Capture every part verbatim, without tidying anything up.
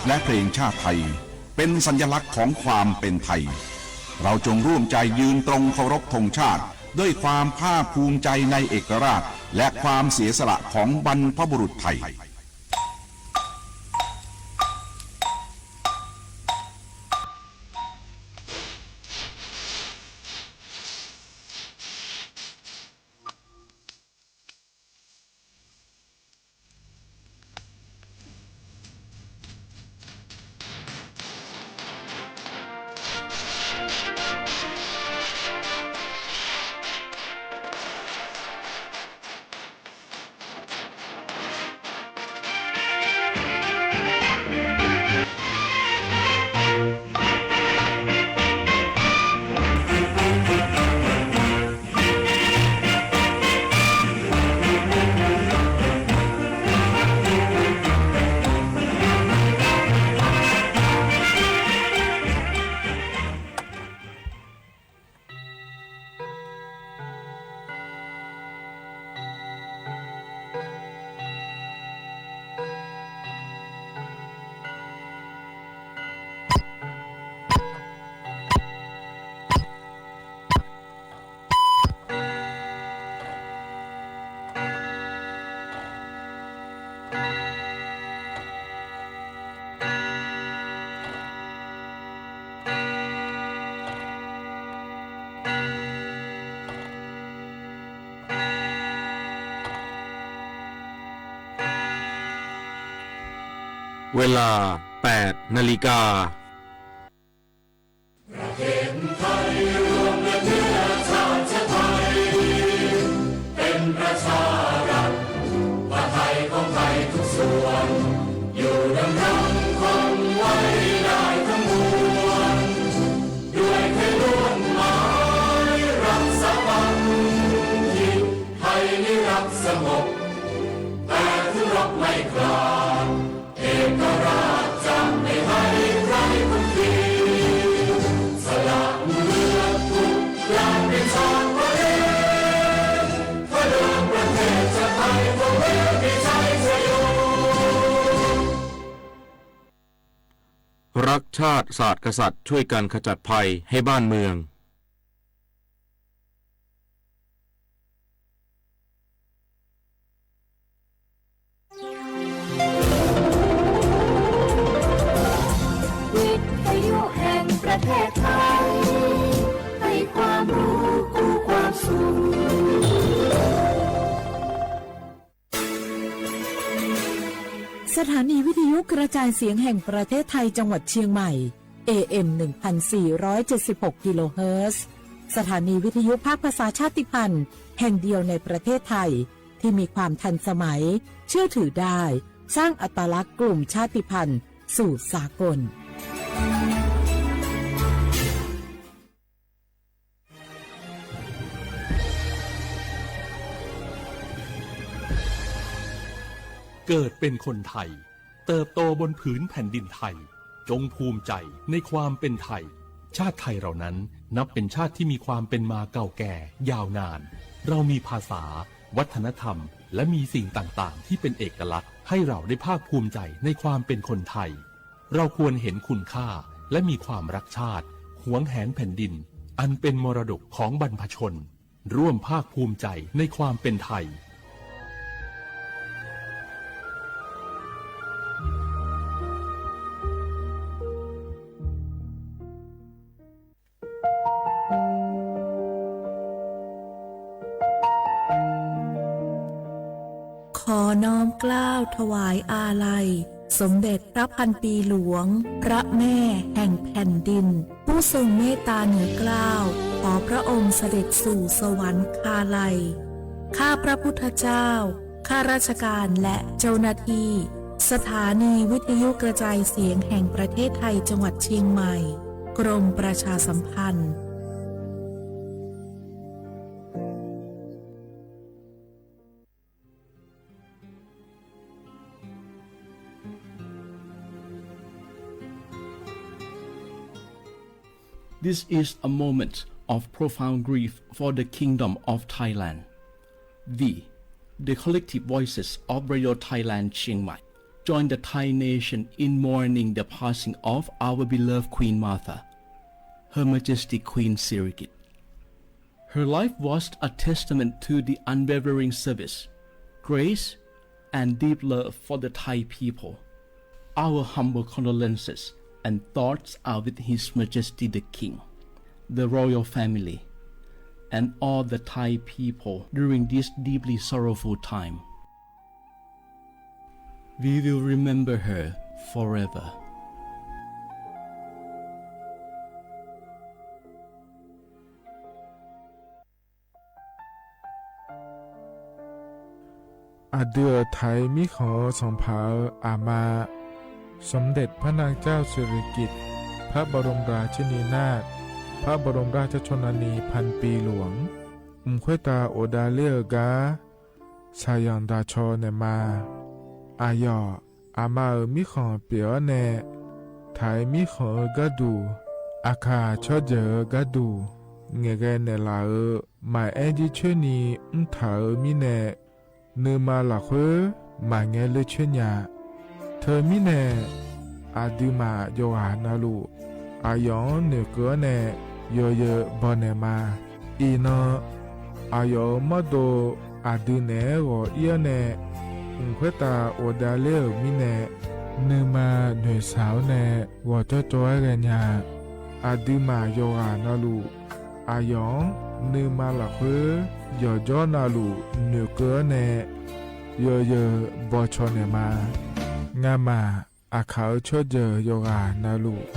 และเพลงชาติไทย เป็นสัญลักษณ์ของความเป็นไทย เราจงร่วมใจยืนตรงเคารพธงชาติ ด้วยความภาคภูมิใจในเอกราช และความเสียสละของบรรพบุรุษไทย เวลา แปดนาฬิกา ประเทศไทยรวมและเชื้อชาติไทย เป็นประชารัฐ ผ้าไทยของไทยทุกส่วน อยู่ดำรงคงไว้ได้ทั้งมวล ด้วยไทยล้วนหมายรักสามัคคี ไทยนิรักสงบ แต่ถึงรบไม่กล้า เอกราชจะไม่ให้ใครคุกคี สละเลือดทุกอย่างเป็นชาติทะเล เพื่อดวงประเทศชาติไทยของเรามีชัยชโย รักชาติ ศาสตร์กษัตริย์ ช่วยกันขจัดภัยให้บ้านเมือง วิทยุแห่งประเทศไทย ให้ความรู้คู่ความสุข สถานีวิทยุกระจายเสียงแห่งประเทศไทยจังหวัดเชียงใหม่ เอเอ็ม หนึ่งพันสี่ร้อยเจ็ดสิบหก กิโลเฮิรตซ์ สถานีวิทยุภาคภาษาชาติพันธุ์แห่งเดียวในประเทศไทย ที่มีความทันสมัย เชื่อถือได้ สร้างอัตลักษณ์กลุ่มชาติพันธุ์สู่สากล เกิดเป็นคนไทย เติบโตบนผืนแผ่นดินไทย จงภูมิใจในความเป็นไทย ชาติไทยเรานั้นนับเป็นชาติที่มีความเป็นมาเก่าแก่ยาวนาน เรามีภาษา วัฒนธรรม และมีสิ่งต่างๆ ที่เป็นเอกลักษณ์ ให้เราได้ภาคภูมิใจในความเป็นคนไทย เราควรเห็นคุณค่า และมีความรักชาติ หวงแหนแผ่นดิน อันเป็นมรดกของบรรพชน ร่วมภาคภูมิใจในความเป็นไทย ขอน้อมเกล้าถวายอาลัย สมเด็จพระพันปีหลวง พระแม่แห่งแผ่นดิน ผู้ทรงเมตตาเหนือเกล้า ขอพระองค์เสด็จสู่สวรรคาลัย ข้าพระพุทธเจ้า ข้าราชการและเจ้าหน้าที่ สถานีวิทยุกระจายเสียงแห่งประเทศไทยจังหวัดเชียงใหม่ กรมประชาสัมพันธ์ This is a moment of profound grief for the Kingdom of Thailand. We, the collective voices of Radio Thailand Chiang Mai, join the Thai nation in mourning the passing of our beloved Queen Mother, Her Majesty Queen Sirikit. Her life was a testament to the unwavering service, grace, and deep love for the Thai people. Our humble condolences and thoughts are with His Majesty the King, the royal family, and all the Thai people during this deeply sorrowful time. We will remember her forever. Aqdui-euq Taiq mirkhanq-euq sanqpaq-euq aqma, สมเด็จพระนางเจ้าสิริกิติ์ พระบรมราชินีนาถ พระบรมราชชนนีพันปีหลวง mq khoertav ghofdav ler-eu gar shaqzanq daqcaw naeqma. Aqyawf, aqma-euq mirkhanq pyeuf-awr nae, Taiq mirkhanq-eu gharduq, aqkaq tsawrjeuq-eu gharduq ngaeqghae naeqlaf-eu maqaer jircoer ni mrtaq-euq mirnae, nuima lafkhoer maqngae ler coer nya. Teumirnae, aqduimaf yawqghaq navluf, aqyawf-anr noeqkeuv-awr nae yawzeu baw naeqma. Iqnan, aqyawf-euq mawrdo aqdui naeq-aer ghawq ir-awr nae, mq khoertav ghofdav ler-euq mirnae, nuima noeqshaq-awr nae ghawqjawr jawr-aer ghaenya. Aqduimaf yawqghaq navluf, aqyawf-anr nuima lafkhoer yawqjawr navluf noeqkeuv-awr nae, yawzeu bawcaw naeqma. Ngamaf, aqkaq-euq tsawrjeuq yawqghaq navluf.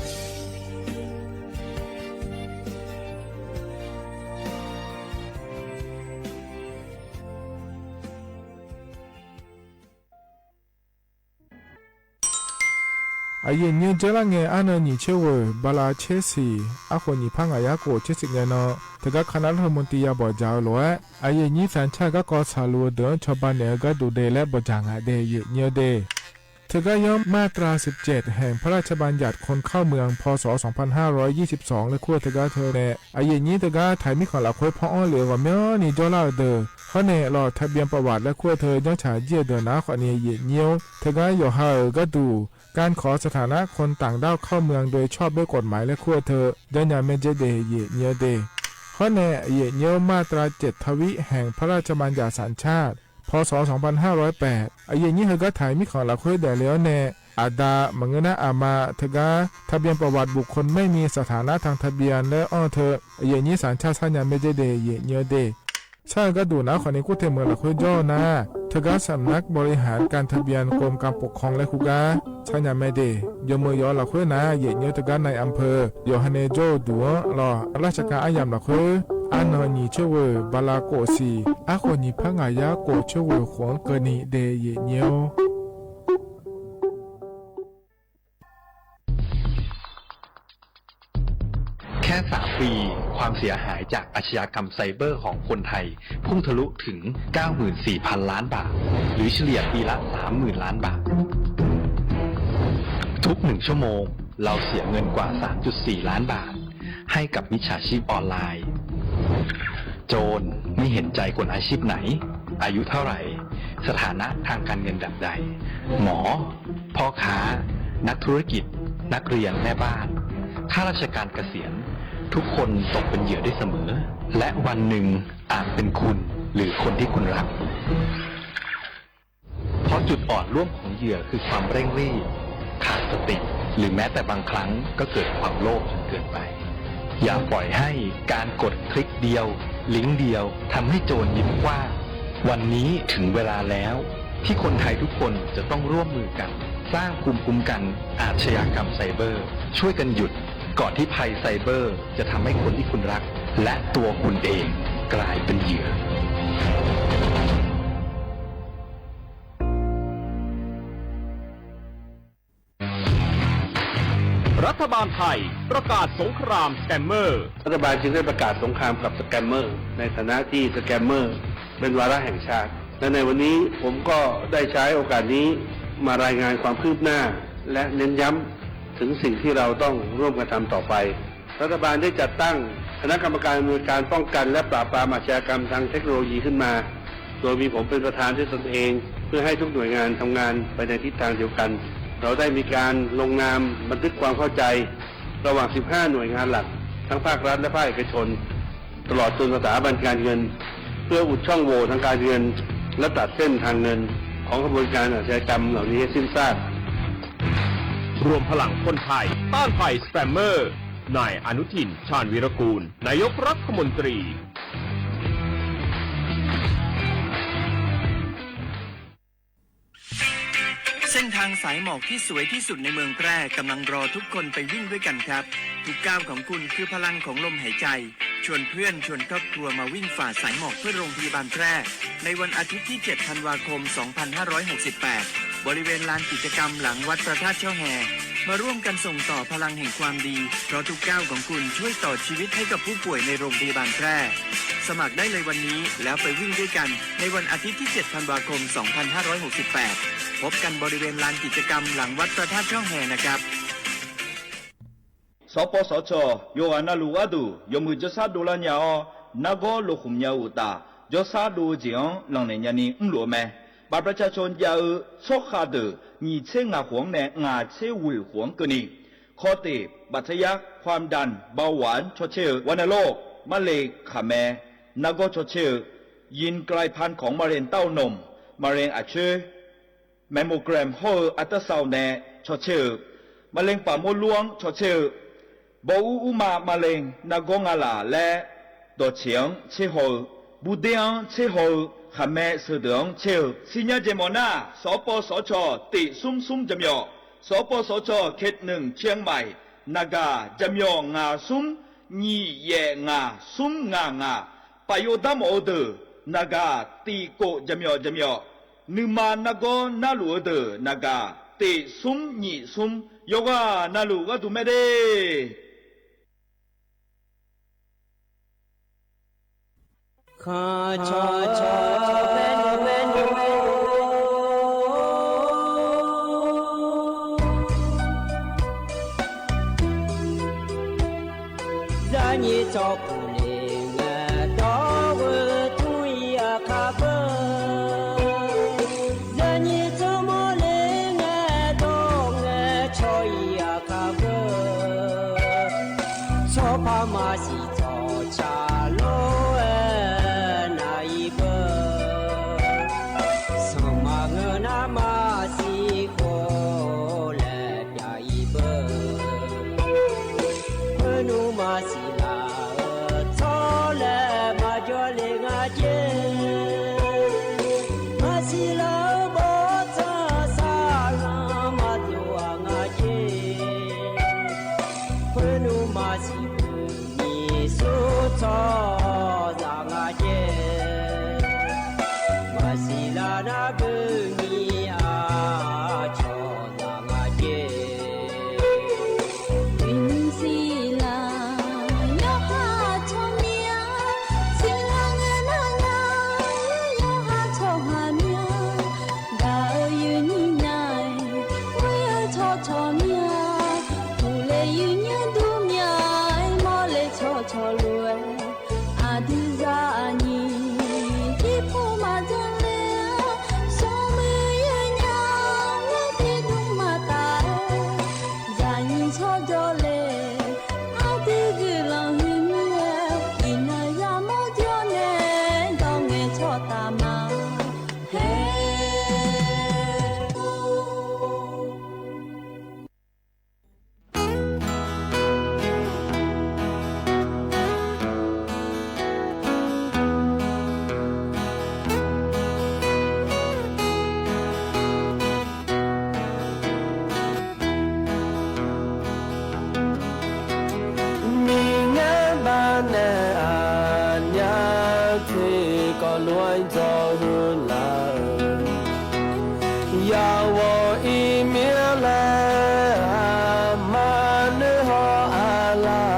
Aqyuif aqnyir dzeur lar ngae, arnan nyiq tser ghoeq bala tser siq, arkhof nyiq par ngaq yar khof tser siq ngae nan, teugar คณะรัฐมนตรี ya bawq dzaq-eu lof-aer, aqyuif aqnyir สัญชาติ garkawv tsaqluf-eu deuq-anr cawba naeq-eu gharduq de laer bawq dzaq ngaq de, aqyuif aqnyir-eu de. Teugar yanr มาตราสิบเจ็ด แห่งพระราชบัญญัติคนเข้าเมือง พ.ศ. สองพันห้าร้อยยี่สิบสอง laer kur-eu teugar teu nae, aqyuif aqnyir teugar Taiq mirkhanq lafkhoer paw-anr lef-eu ghawqmyanrni jawrlar-eu deuq, hawr nae lawq ทะเบียนประวัติ laer kur-eu teu janrcaq jir-eu deuq nar khawfni, aqyuif aqnyir-or, teugar yawqha-euq gharduq การขอสถานะคนต่างด้าวเข้าเมืองโดยชอบด้วยกฎหมาย laer kur-eu teu janrnya maerdzer de, aqyuif aqnyir-eu de. Hawr nae, aqyuif aqnyir-or, มาตราเจ็ดทวิ แห่งพระราชบัญญัติสัญชาติ พ.ศ. สองพันห้าร้อยแปด aqyuif aqnyir heugar Taiq mirkhanq lafkhoer daefle-awr nae, aqda maqngeur nar aqma teugar ทะเบียนประวัติบุคคลไม่มีสถานะทางทะเบียน laer anr-eu teu, aqyuif aqnyir สัญชาติ sarnya maerdzer de, aqyuif aqnyir-eu de. Sar-eu gharduq nar khawfni kur te meuq lafkhoer jawr-eu nar, teugar สำนักบริหารการทะเบียน กรมการปกครอง laer kur gar sarnya mae de. Yawmeuq yawf-eu lafkhoer nar, aqyuif aqnyir-or, teugar นายอำเภอ yawqha nae jawr-eu duq-anr lawq, ราชการ aryamq lafkhoer, arnan nyiq tser ghoeq bala khof siq, arkhof nyiq par ngaq yar khof tser ghoeq khof-anr keuvni de, aqyuif aqnyir-or. แค่สามปี ความเสียหายจากอาชญากรรมไซเบอร์ของคนไทย พุ่งทะลุถึง เก้าหมื่นสี่พันล้านบาท หรือเฉลี่ยปีละ สามหมื่นล้านบาท ทุกหนึ่งชั่วโมง เราเสียเงินกว่า สามจุดสี่ล้านบาท ให้กับมิจฉาชีพออนไลน์ โจรไม่เห็นใจคนอาชีพไหน อายุเท่าไหร่ สถานะทางการเงินแบบใด หมอ พ่อค้า นักธุรกิจ นักเรียน แม่บ้าน ข้าราชการเกษียณ ทุกคนตกเป็นเหยื่อได้เสมอ และวันหนึ่งอาจเป็นคุณ หรือคนที่คุณรัก เพราะจุดอ่อนร่วมของเหยื่อคือความเร่งรีบ ขาดสติ หรือแม้แต่บางครั้งก็เกิดความโลภจนเกินไป อย่าปล่อยให้การกดคลิกเดียว ลิงก์เดียว ทำให้โจรยิ้มกว้าง วันนี้ถึงเวลาแล้ว ที่คนไทยทุกคนจะต้องร่วมมือกัน สร้างภูมิคุ้มกันอาชญากรรมไซเบอร์ ช่วยกันหยุด ก่อนที่ภัยไซเบอร์จะทำให้คนที่คุณรัก และตัวคุณเองกลายเป็นเหยื่อ รัฐบาลไทยประกาศสงครามสแกมเมอร์ รัฐบาลจึงได้ประกาศสงครามกับสแกมเมอร์ ในฐานะที่สแกมเมอร์เป็นวาระแห่งชาติ และในวันนี้ผมก็ได้ใช้โอกาสนี้มารายงานความคืบหน้า และเน้นย้ำถึงสิ่งที่เราต้องร่วมกันทำต่อไป รัฐบาลได้จัดตั้งคณะกรรมการอำนวยการป้องกันและปราบปรามอาชญากรรมทางเทคโนโลยีขึ้นมา โดยมีผมเป็นประธานด้วยตนเอง เพื่อให้ทุกหน่วยงานทำงานไปในทิศทางเดียวกัน เราได้มีการลงนามบันทึกความเข้าใจระหว่าง สิบห้า หน่วยงานหลัก ทั้งภาครัฐและภาคเอกชน ตลอดจนสถาบันการเงิน เพื่ออุดช่องโหว่ทางการเงิน และตัดเส้นทางเงินของขบวนการอาชญากรรมเหล่านี้ให้สิ้นซาก รวมพลังคนไทยต้านภัยสแปมเมอร์ นายอนุทิน ชาญวีรกูล นายกรัฐมนตรี เส้นทางสายหมอกที่สวยที่สุดในเมืองแพร่กำลังรอทุกคนไปวิ่งด้วยกันครับ ทุกก้าวของคุณคือพลังของลมหายใจ ชวนเพื่อนชวนครอบครัวมาวิ่งฝ่าสายหมอกเพื่อโรงพยาบาลแพร่ ในวันอาทิตย์ที่ เจ็ด ธันวาคม สองพันห้าร้อยหกสิบแปด บริเวณลานกิจกรรมหลังวัดพระธาตุช่อแฮ มาร่วมกันส่งต่อพลังแห่งความดี เพราะทุกก้าวของคุณช่วยต่อชีวิตให้กับผู้ป่วยในโรงพยาบาลแพร่ สมัครได้เลยวันนี้ แล้วไปวิ่งด้วยกันในวันอาทิตย์ที่ เจ็ด ธันวาคม สองพันห้าร้อยหกสิบแปด พบกันบริเวณลานกิจกรรมหลังวัดพระธาตุช่อแฮนะครับ Sawqpawv sawqcawq yawqghaq navluf gharduq yawmuiq jawrshar dovlar nya-awr, nargawr lokhmq nya-eu uqtaf, jawrshar dov-eu jeq-anr lanqnaeq nyani mrluf-eu mae. บัตรประชาชน jav-eu tsawrkhav deuq nyiq tser ngaq khof-anr nae ngaq tser ghoeq khof-anr keuvni, ข้อเท็จจริง บัตรทะยัก ความดัน เบาหวาน cawtser-eu, วัณโรค marle khaqmae, nargawr cawtser-eu, ยินไกลพันธุ์ของมะเร็งเต้านม มะเร็งอักเสบ mammogram hawr-eu อัลตราซาวน์ nae cawtser-eu, มะเร็งปากมดลูก anr cawtser-eu, bawr ur urma มะเร็ง nargawr ngalaf laer dawqtseq-anr tserhaw-eu, burder-anr tserhaw-eu, khaqmae sheudeuq-anr tser-eu, siqnya jeq mawf nar, sawqpawv sawqcawq tiq smr smr jaqmyawf, sawqpawv sawqcawq เขตหนึ่ง เชียงใหม่ naqgaq jaqmyawf ngaq smr nyiq yaef ngaq smr ngaq ngaq, paf yov darmawf-eu deuq naqgaq tiq kof jaqmyawf jaqmyawf, nuima nargawr narluf-eu deuq naqgaq tiq smr nyiq smr, yawqghaq navluf gharduq mae de. Zaqnyiq tsawrkuf le ngae dawr-eu tmr-ir aqkar beu. Zaqnyiq tsawrmawr le ngae dawr ngae caw-ir aqkar beu. Tsawrpar maqsiq tsawrca lof-aer nav-ir beu. Sanqpaq ngeur nar maqsiq khof laer pyav-ir beu. Khoernmr maqsiq laf-eu tsawrlaeq maqjawr le nga jer. Maqsiq laf-eu bawrtsanq saqlanq maqdov-aq nga jer. Khoernmr maqsiq beu nyiq sur tsawrhaqzaq nga jer. Maqsiq laf nar beu nyiq aqcawq zaq nga jer. Uiqnymr siqlaq yawqha tsawrmyanr, siqlaq ngae nar nar yawqha tsawrhaq myanr. Gaq-eu uiqnymr nar-aer, uir-eu tsawrcawq myanr, uqle uiqnymr dur myanr-aer, mawrle tsawrcawq lof-aer, aqdui zaqnyiq irpov maqjan le-a, smrmuiq yawnyaf-aer tiqdmr maqtaf-aer, zaqnyiq tsawrjawr le, aqdui guiqlanq huiqmur-aer, iqnan yamawr jawr nae dawr ngae tsawrtaf ma. Her. Miqngar baqnaeq aqnyaf tiqkawv lof-aer dzawr huiq laf-eu, yawqghaq iqmir laer aqma noeqhaw aqlaf.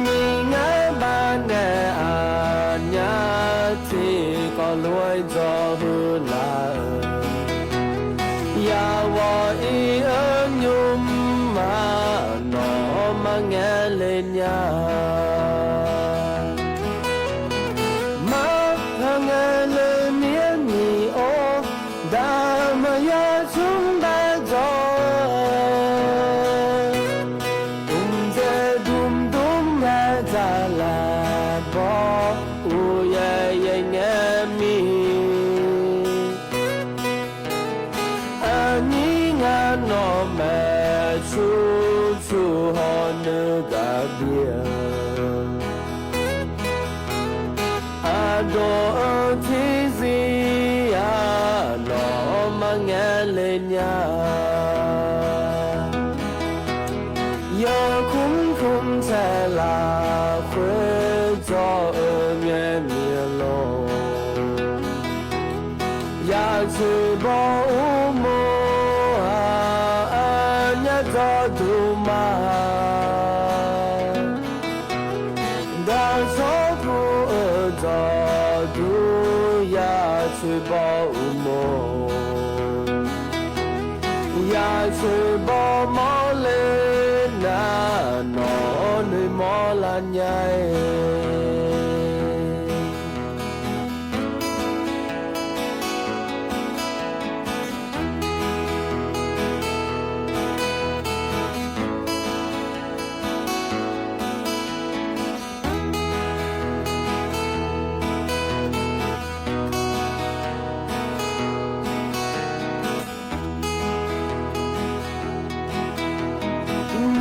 Miqngar baqnaeq aqnyaf tiqkawv lof-aer dzawr huiq laf-eu, yawqghaq iq-eu nymrma nawq-anr marngae le nya. Maqpar ngae Aqdawq-eu tiqzir-aq, nawq-anr marngaeq le nya. Yarkmr kmr taeq lafkhoer dzawr-eu ngae miqlor, yaqtsoeq baw uqmov-aq, aqnyaf dzawqduq ma. Daqsawr pu-eu dzawqduq yaqtsoeq baw uqmov, yaqtsoeq baw mawrle nar, nawq-anr noeqmawr lar nya-aer.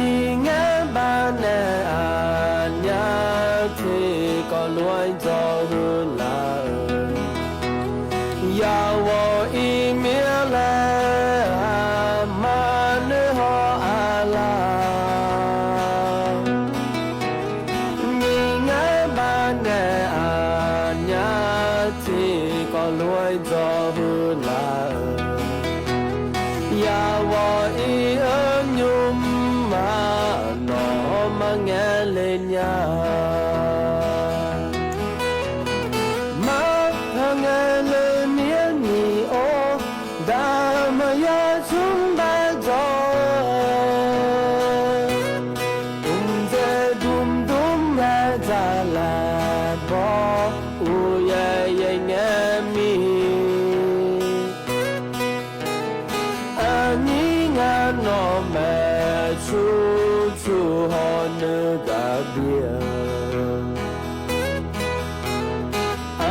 Miqngaer baqnaeq aqnyaf tiqkawv lof-aer dzawr huiqlar-eu, yaqghawq iqmir laer aqma noeqhaw-a lar. Miqngaer baqnaeq aqnyaf tiqkawv lof-aer dzawr huiqlar-eu, yaqghawq iq-eu nymr-aq, nawq-anr marngaeq le nya. Mar-anr ngaeq le mir-aer nyiq-or, daqmaqya tsmr bar dzawr-eu, mqdzaeq dmdm-aer dzaqlaq baw, uqyaer yaer ngae mir. Aqnyir ngar nawq maeqtsu tsu hawnuiv gaq bir-eu,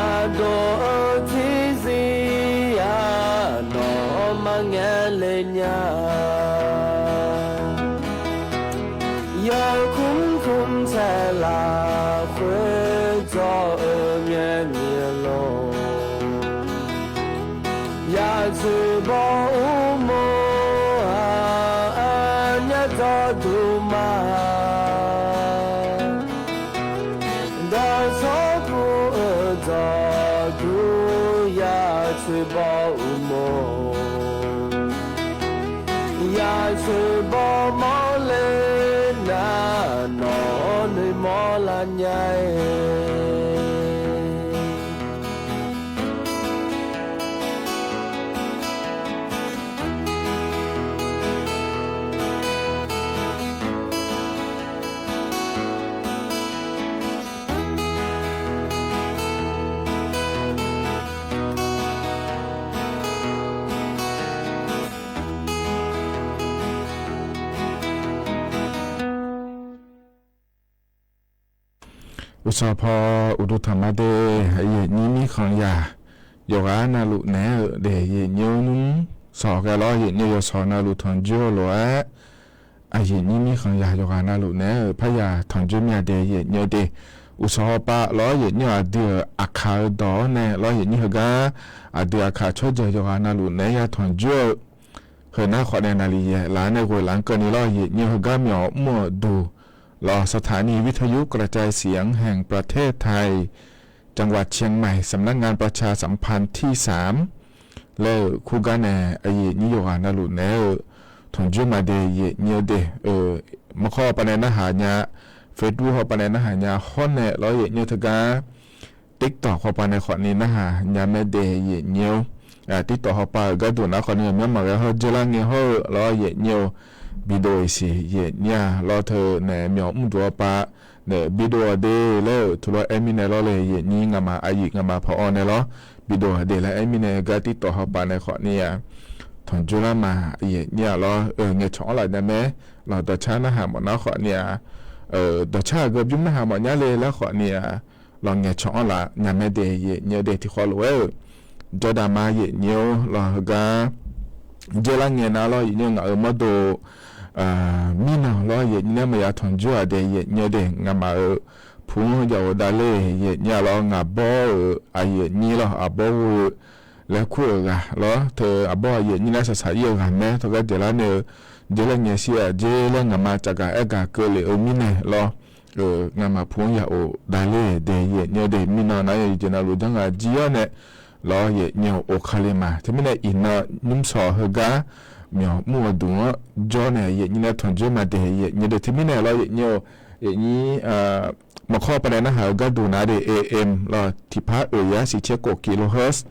aqdawq-eu tiqzir-aq, nawq-anr marngaeq le nya. Yarkmr kmr taeq lafkhoer dzawr-eu ngae miqlor, yaqtsoeq baw uqmov-aq, aqnyaf dzawqduq ma. Dawqtawr pu-eu dzawqduq yaqtsoeq baw uqmov, yaqtsoeq baw mawrle nar, nawq-anr noeqmawr lar nya-aer. Uqsawq paw uqduq tanqma de, aqyuif aqnyir mirkhanq yaq yawqghaq navluf naeq-aer-euq daef yaeqnyir-or nmr sawq ghae lawr, yaeqnyir-eu yawsawq navluf tanqjoer-eu lof-aer, aqyuif aqnyir mirkhanq yaq yawqghaq navluf naeq-aer-euq parya tanqjoer myav de yaeqnyir-eu de. Uqsawq hawpav lawr yaeqnyir-eu aqdui-euq aqkaq-eu dawq-awr nae lawr yaeqnyir heugar, aqdui aqkaq tsawrjeuq yawqghaq navluf naeq-aer ya tanqjoer-eu, heunar khawf nae naqliq yaeq laf-anr nae ghoeq laf-anr keuvni lawr yaeqnyir-eu heugar myawq mr-euq duq lawr สถานีวิทยุกระจายเสียงแห่งประเทศไทย จังหวัดเชียงใหม่ สำนักงานประชาสัมพันธ์ที่สาม laer-euq kurgar nae aqyuif aqnyir yawqghaq navluf naeq-aer-eu tanqjoer maqde yaeqnyir-eu de. Maqkhawr hawpav nae narhaq nya, Facebook hawpav nae narhaq nya hawr nae lawr yaeqnyir-eu teugar, TikTok hawpav nae khawfni narhaq nya maer de yaeqnyir-or. TikTok hawpav-euq gharduq nar khawfni aqmyanr maqghae hawr dzeurlar ngae hawr-eu lawr yaeqnyir-or. Bidoq iqsiq yaeqnyir-a lawr teu nae myawq mr duq hawpav nae bidoq aqde laer-euq tuvlawr aer mirnae lawr le yaeqnyir ngamaf aqyuif ngamaf paq-awr nae lawr. Bidoq aqde laer aer mirnae gar TikTok hawpav nae khawfni-aq, tanqjoer lar ma yaeqnyir-a lawr ngaeqcawq-anr laf nya maer. Lawq dawqcar narhaq mawf nar khawfni-aq, dawqcar aqgeu bymr narhaq mawf nya le laer khawfni-aq, lawq ngaeqcawq-anr laf nya maer de yaeqnyir-eu de tiqkhawf lof-aer-euq jawrdaq ma yaeqnyir-or lawq heugar dzeurlar ngae nar lawr yaeqnyir-eu ngaq-euq mawrdo mirnan lawr Yaeqnyir nae maqya tanqjoer-aq de, yaeqnyir de, ngamaf-euq puq-anr yaf of davler yaeqnyir-a lawr, ngaq bawr-euq aqyuif aqnyir lawr, aqbawr ghoe-eu laer kur-euq ghaq lawr, teu aqbawr aqyuif aqnyir nae saqsaq ir-eu ghaq mae, teugar daeqlar nae-eu, dzeurlar nyae shir-aq dzer laer ngaqma cavgaq aergaq keuvlef-eu mirnae lawr, ngamaf puq-anr yaf of davler de yaeqnyir de, mirnan nar yawqjeq navluf janr ghaq jir-awr nae lawr, yaeqnyir of kali ma. Teumirnae iqnan nymrsawq heugar myawq mr-eu duq-anr jawr nae yaeqnyir nae tanqjoer ma de yaeqnyir de. Teumirnae lawr yaeqnyir-or, yaeqnyir maqkawr pawnae narhaq-eu gharduq nar de, AM lawr, tiqpar oeq yar shiqcaer khof kilohertz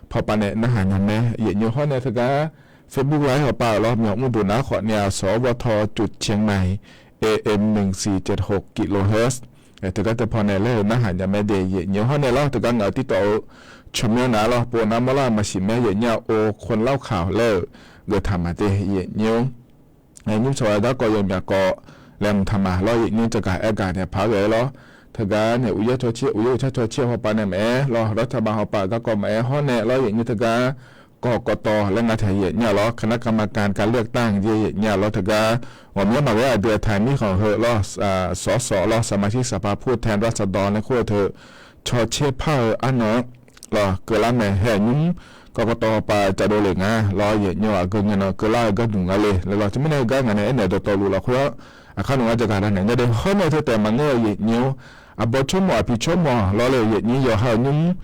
pawpav nae narhaq nya mae. Yaeqnyir hawr nae teugar Facebook live hawpav-euq lawr, myawq mr duq nar khawf nae-aq, สวท จุดเชียงใหม่ AM หนึ่งสี่เจ็ดหก kilohertz teugar teupaw nae laer-eu narhaq nya mae de yaeqnyir hawr nae lawr, teugar ngaq-euq TikTok-eu tsawrmyanr nar lawr, pov nar mawrlar-eu maqsiq mae yaeqnyir-a, โอคนเล่าข่าว laer-euq geuf taq ma de yaeqnyir-or. Nymrsawq-aer garkawv yawmyaq kawv laer mq taq ma lawr, yaeqnyir cavgaq aergaq nae paq-aer ghae-aer lawr, teugar nae uqyaer cawcaer, uqyaer uqcar cawcaer hawpav nae maqaer lawr, dawrtaq ba hawpav garkawv maqaer hawr nae lawr, yaeqnyir teugar kawv kawv tawv laer nga taeq yaeqnyir-a lawr, คณะกรรมการการเลือกตั้ง jeq yaeqnyir-a lawr, teugar ghawqmyanr maqghae aqdui aqtaq mirkhanq heu lawr, สส lawr, สมาชิกสภาผู้แทนราษฎร laer kur-eu teu cawcaer par-eu arnan-anr lawr keuvlar mae. Hae nymr kawv kawv tawv hawpav cavdov lef nga lawr, yaeqnyir aqgeu ngae nan keuvlar-eu gharduq nga le laer lawr. Teumirnae heugar ngaq nae aernaeq dawqtawvluf lafkhoer-anr, aqkar nmq ngar jagaq danaeq nya de. Hawr nae teu taef maqngeur-eu yaeqnyir-or, aqbawr tsawrmawf aqpiq tsawrmawf lawr le yaeqnyir, yawqha-euq nymr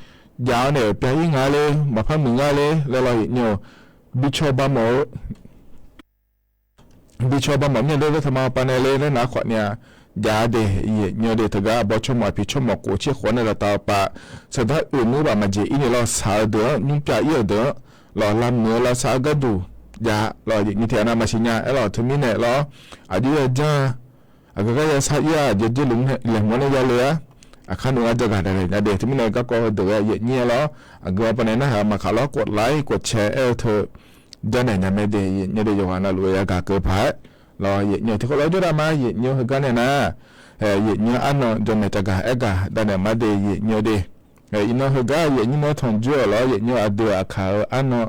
jav-awr nae-euq pyav ir nga le, maqpar muiq nga le laer lawr yaeqnyir-or, bi caw ba mawf-eu bi caw ba mawf mir-a de, dawrtaq ba hawpav nae le laer nar khawf nae-aq, jav de yaeqnyir de, teugar aqbawr tsawrmawf aqpiq tsawrmawf khof tser khof nae dawqtaq hawpav saqdar oeq nmr baf maqjeq ir ni lawr, saq-eu deuq-anr nymr pyav ir-euq deuq-anr lawr, lavmuiq-eu lavsav-eu gharduq jav lawr, yaeqnyir tiq ghaq nav maqsiq nya-aer lawr. Teumirnae lawr, aqdui-aer janr-a, aqgeu gar yasar ir-a, jeq jir luf laeqhmq-anr nae yale-ar, aqkar nmq ngar jagaq danaeq nya de. Teumirnae garkawv heudeuq-aer yaeqnyir-a lawr, aqgeu-a pawnae narhaq-eu maqkaq lawr, กดไลค์ กดแชร์ aer-eu teu jawrnaeq nya mae de yaeqnyir de, yawqghaq navluf-eu yagaq keuv paq-aer lawr, yaeqnyir tiqkawv lof-aer jawrdav ma. Yaeqnyir heugar nae nar, yaeqnyir arnan jawrnaeq cavgaq aergaq danaeq ma de yaeqnyir de. Iqnan heugar yaeqnyir nae tanqjoer-euq lawr, yaeqnyir aqdui aqkaq-eu arnan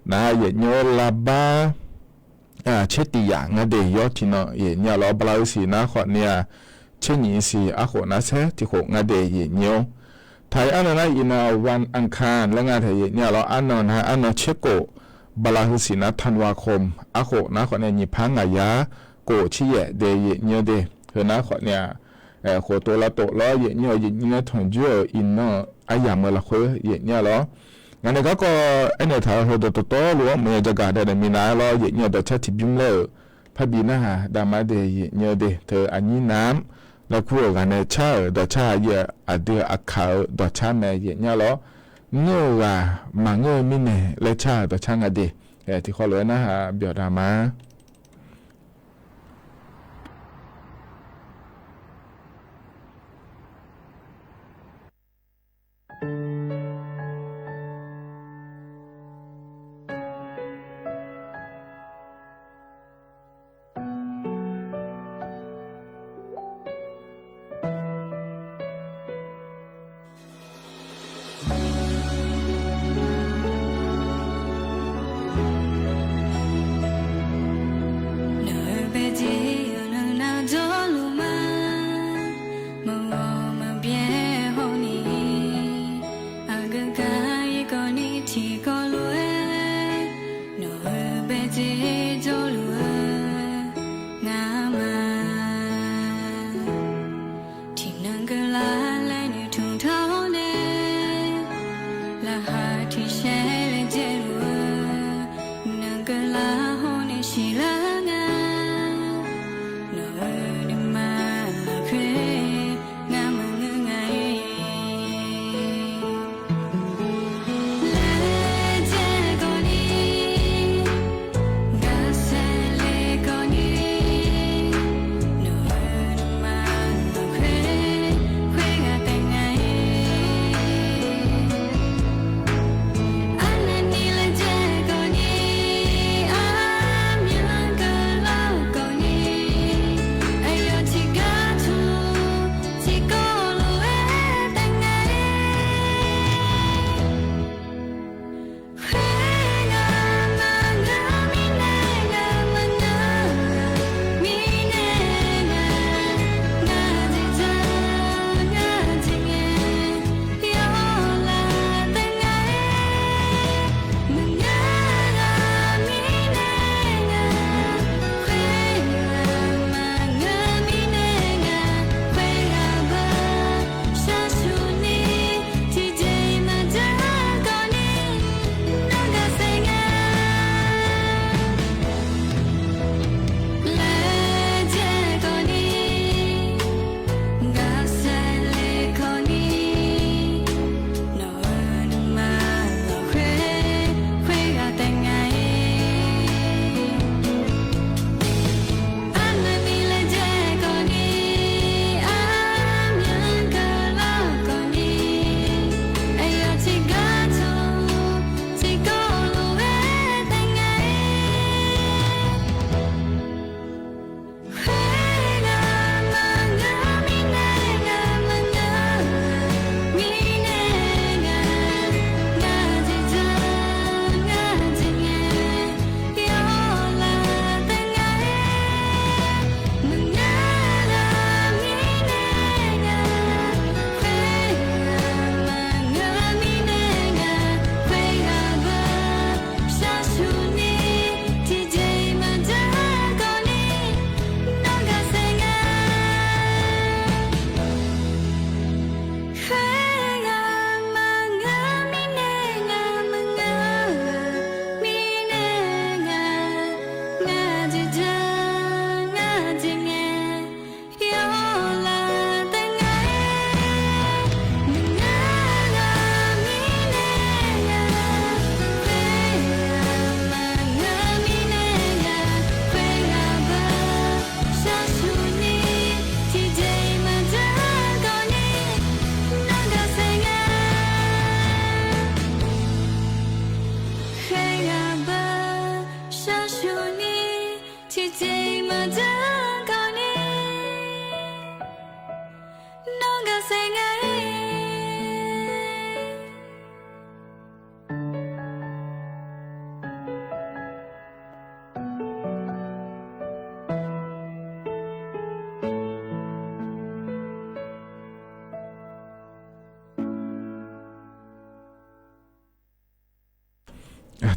nar, yaeqnyir lavbar tser tiq yaf nga de, yawr tiqnan yaeqnyir-a lawr, bala-eu siq nar khawf nae-aq, tser nyiq siq arkhof nar saer tiq khof nga de yaeqnyir-or. Taq-iq arnan nar iqnan วันอังคาร laer nga taeq yaeqnyir-a lawr, arnan nar arnan tser khof, bala-eu siq nar ธันวาคม arkhof nar khawf nae nyiq par ngaq yar khof tser yaef de yaeqnyir de. Heu nar khawf nae-aq, khof tov lav tov lawr yaeqnyir-awr, yaeqnyir nae tanqjoer-euq iqnan-eu aryamq-eu lafkhoer yaeqnyir-a lawr, ngaq nae garkawv aernaeq taq-eu heudeuq dawqtawvluf-anr maqya jagaq danaeq minav-aer lawr, yaeqnyir-a dawqcar tiqbymr laer-euq parbi narhaq daq ma de yaeqnyir de. Teu aqnyir nav-anr laer kur-euq ghaq nae car-euq dawqcar aqyuif aqdui aqkaq-eu dawqcar mae yaeqnyir-a lawr, ngeur-euq ghaq maqngeur-eu mirnae laer car-euq dawqcar nga de. Tiqkhawv lof-aer narhaq byawq daq ma.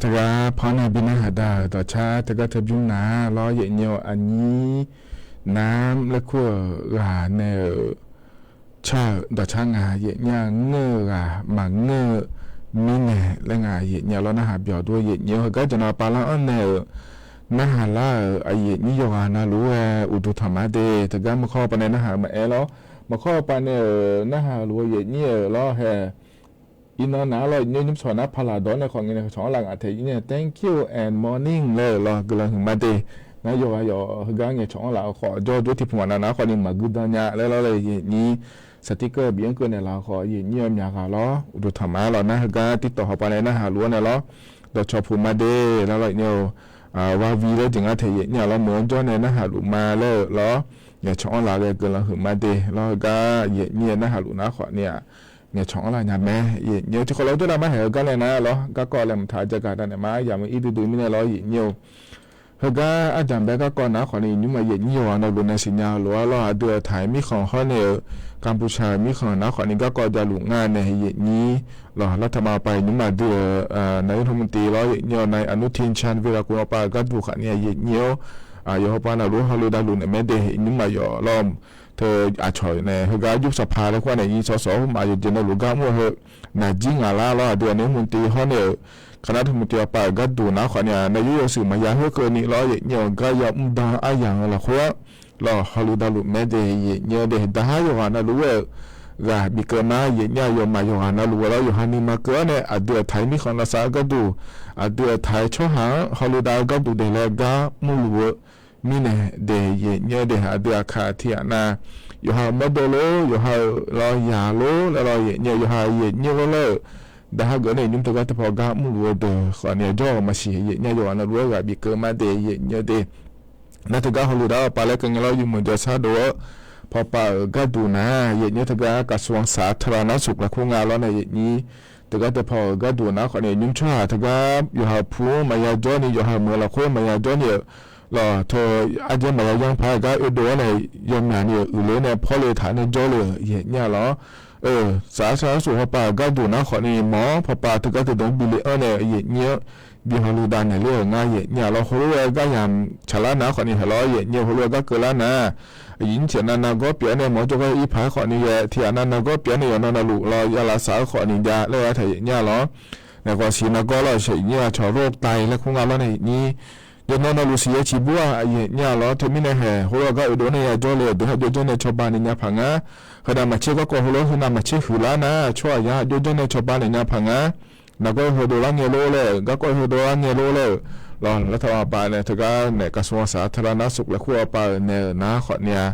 Teughaq panr nae bi narhaq da-euq dawqcar teugar teu bymr nar lawr, yaefnyir-eu aqnyir nar laer kur-euq ghaq nae-euq car-euq dawqcar ngaq yaefnyir-a ngeur-eu ghaq maqngeur-eu mirnae laer ngaq yaefnyir-a lawr narhaq byawq dur-eu yaefnyir-eu heugar jaqnav pavlar-anr nae-euq narhaq lar-euq aqyaefnyir yawqghaq navluf-aer uqduq tanqma de. Teugar maqkawr pav nae narhaq-euq maqaer lawr, maqkawr pav nae-euq narhaq luf-eu yaefnyir-euq lawr hae. Iqnan nar lawr yaefnyir nymrshawq nar paqlaq dawq-anr nae khawf ngae nae shawq-anr laf ngaq tae ir nae thank you and morning laer-euq lawr guiqlanq huiqma de. Nar yawqghaq yawq heugar ngaeqcawq-anr laf-eu khawf jawr jawr tiqpmq aqnav nar khawf ni maqgui dan nya laer lawr laer yaefnyir saqtirkeuv bif-anr keuv naeqlaf-eu khawf yaefnyir-eu myaqghaq lawr uqduq tanqma lawr nar heugar tirtawq hawpav nae narhaq luf-anr nae lawr dawqcawq puq ma de. Lar lawr yaefnyir-eu Ravi laer jeq ngar tae yaefnyir-a lawr meuq-anr jawr nae narhaq luf ma laer-euq lawr ngaeqcawq-anr laf ghae guiqlanq huiqma de. Lawr heugar yaefnyir-eu narhaq luf nar khawf ni-aq ngaeqcawq-anr laf nya mae. Yaefnyir-eu tiqkawv lawr jawrdav mar haeq-eu gar nae nar lawr garkawv laeqhmq taq jagaq danaeq ma yamq-eu ir duidui mirnae lawr yaefnyir-eu heugar ardanqbae garkawv nar khawf ni nymr maq yaefnyir yawqghaq navluf nae siqnya-eu lof-aer lawr aqdui-euq taq-aer mirkhanq hawr nae-euq Kanpuqshaq-euq mirkhanq nar khawf ni garkawv javluf ngar nae yaefnyir lawr lar taqma pav-iq nymr maq dui-euq nar ir hawmuiq tiv lawr yaefnyir-eu nar Anuptin Chandra-euq aqgaf-eu gharduq khawf ni yaefnyir-awr yawqha pav navluf hawlui davluf naeq mae de. Nymr maq yawf lawr teu aqcawq nae heugar yur saqpaq laer kur-a nae ir sawq sawq-awr maf yawqjeq navluf gar mr-eu heu naqjir ngaq lar lawr aqdui-euq nar hawmuiq tiv hawr nae-euq kaqnar hawmuiq tiv-awr pav-euq gharduq nar khawf ni-aq nar yur yawshuif maqya heukeuvni lawr yaefnyir-eu gar ya mr dan aryamq-eu lafkhoer-anr lawr hawlui davluf mae de. Yaefnyir-eu de daqhar yawqghaq navluf-aer-euq ghaq bikeuv ma yaefnyir-a yawqmaf yawqghaq navluf-aer lawr yawqha nuima keuv-awr nae aqdui-euq taq-aer mirkhanq lavsav-eu gharduq aqdui-euq taq-aer tsawrhaq-anr hawlui dav-eu gharduq de laer gar mrluf-eu mirnae de. Yaefnyir-eu de aqdui aqkaq tiq ghaq nav yawqha-euq mawrdov lor yawqha-euq lawr yaq lor laer lawr yaefnyir-eu yawqha yaefnyir lor laer-euq daqhar geuf nae nymr teugar teupaw gar mrluf-eu deuq khawf ni-aq jawr-euq maqsiq yaefnyir-a yawqghaq navluf-aer ghaq bikeuv ma de. Yaefnyir-eu de nar teugar hawlui dav-awr pav laer keuv ngae lawr yawmuiq jawrsar dov-awr pawpav-euq gharduq nar yaefnyir-eu teugar กระทรวงสาธารณสุข lafkhoer nga lawr nae yaefnyir teugar teupaw-euq gharduq nar khawf ni nymr tsawrhaq teugar yawqha-euq pu-anr maqya jawr ni yawqha-euq meuq lafkhoer maqya jawr ni-euq lawr teu arjaer maqya yanr paq-aer gar oedov-awr nae yawmyaq ni-euq uiqler nae pawrle taq nae jawrle-euq yaefnyir-a lawr-eu สาธารณสุข pawpav-euq gharduq nar khawf ni mawr-awr pawpav teugar teudeuq-anr bile-anr nae yaefnyir-anr bi hawlui dav naeq ler-euq ngar yaefnyir-a lawr heulof-aer gar yamq tsaqlar nar khawf ni haeq lawr yaefnyir-eu heulof-aer gar keuvlar nar aqyuif nyiq tiq aqnav nargawr pyeuf-awr nae mawr jawrgar ir paq-aer khawf ni yae tiq aqnav nargawr pyeuf-awr nae yawqnan navluf lawr ya lavsav-eu khawf ni jav laer-aer taq yaefnyir-a lawr naeq ghawqsiq nargawr lawr shaqnyir-a cawq โรคไต laer kur nga lawr nae yaefnyir yawqnan navluf siq-aer ciqbur-aq yaefnyir-a lawr teumirnae haeq heulof-aer gar oedov nae ya jawrle-euq deuq-anr jawrjanr nae cawba naeq nya paq ngar. Heunav maqtser garkawv heulof heunav maqtser huiqlar nar tsawrhaq ya jawrjanr nae cawba naeq nya paq ngar. Nargawr heudov lar ngae lor laer-euq garkawv heudov lar ngae lor laer-euq lawr lar taq-awr pav nae teugar naeq กระทรวงสาธารณสุข lafkhoer-awr pav-euq naeq-euq nar khawf ni-aq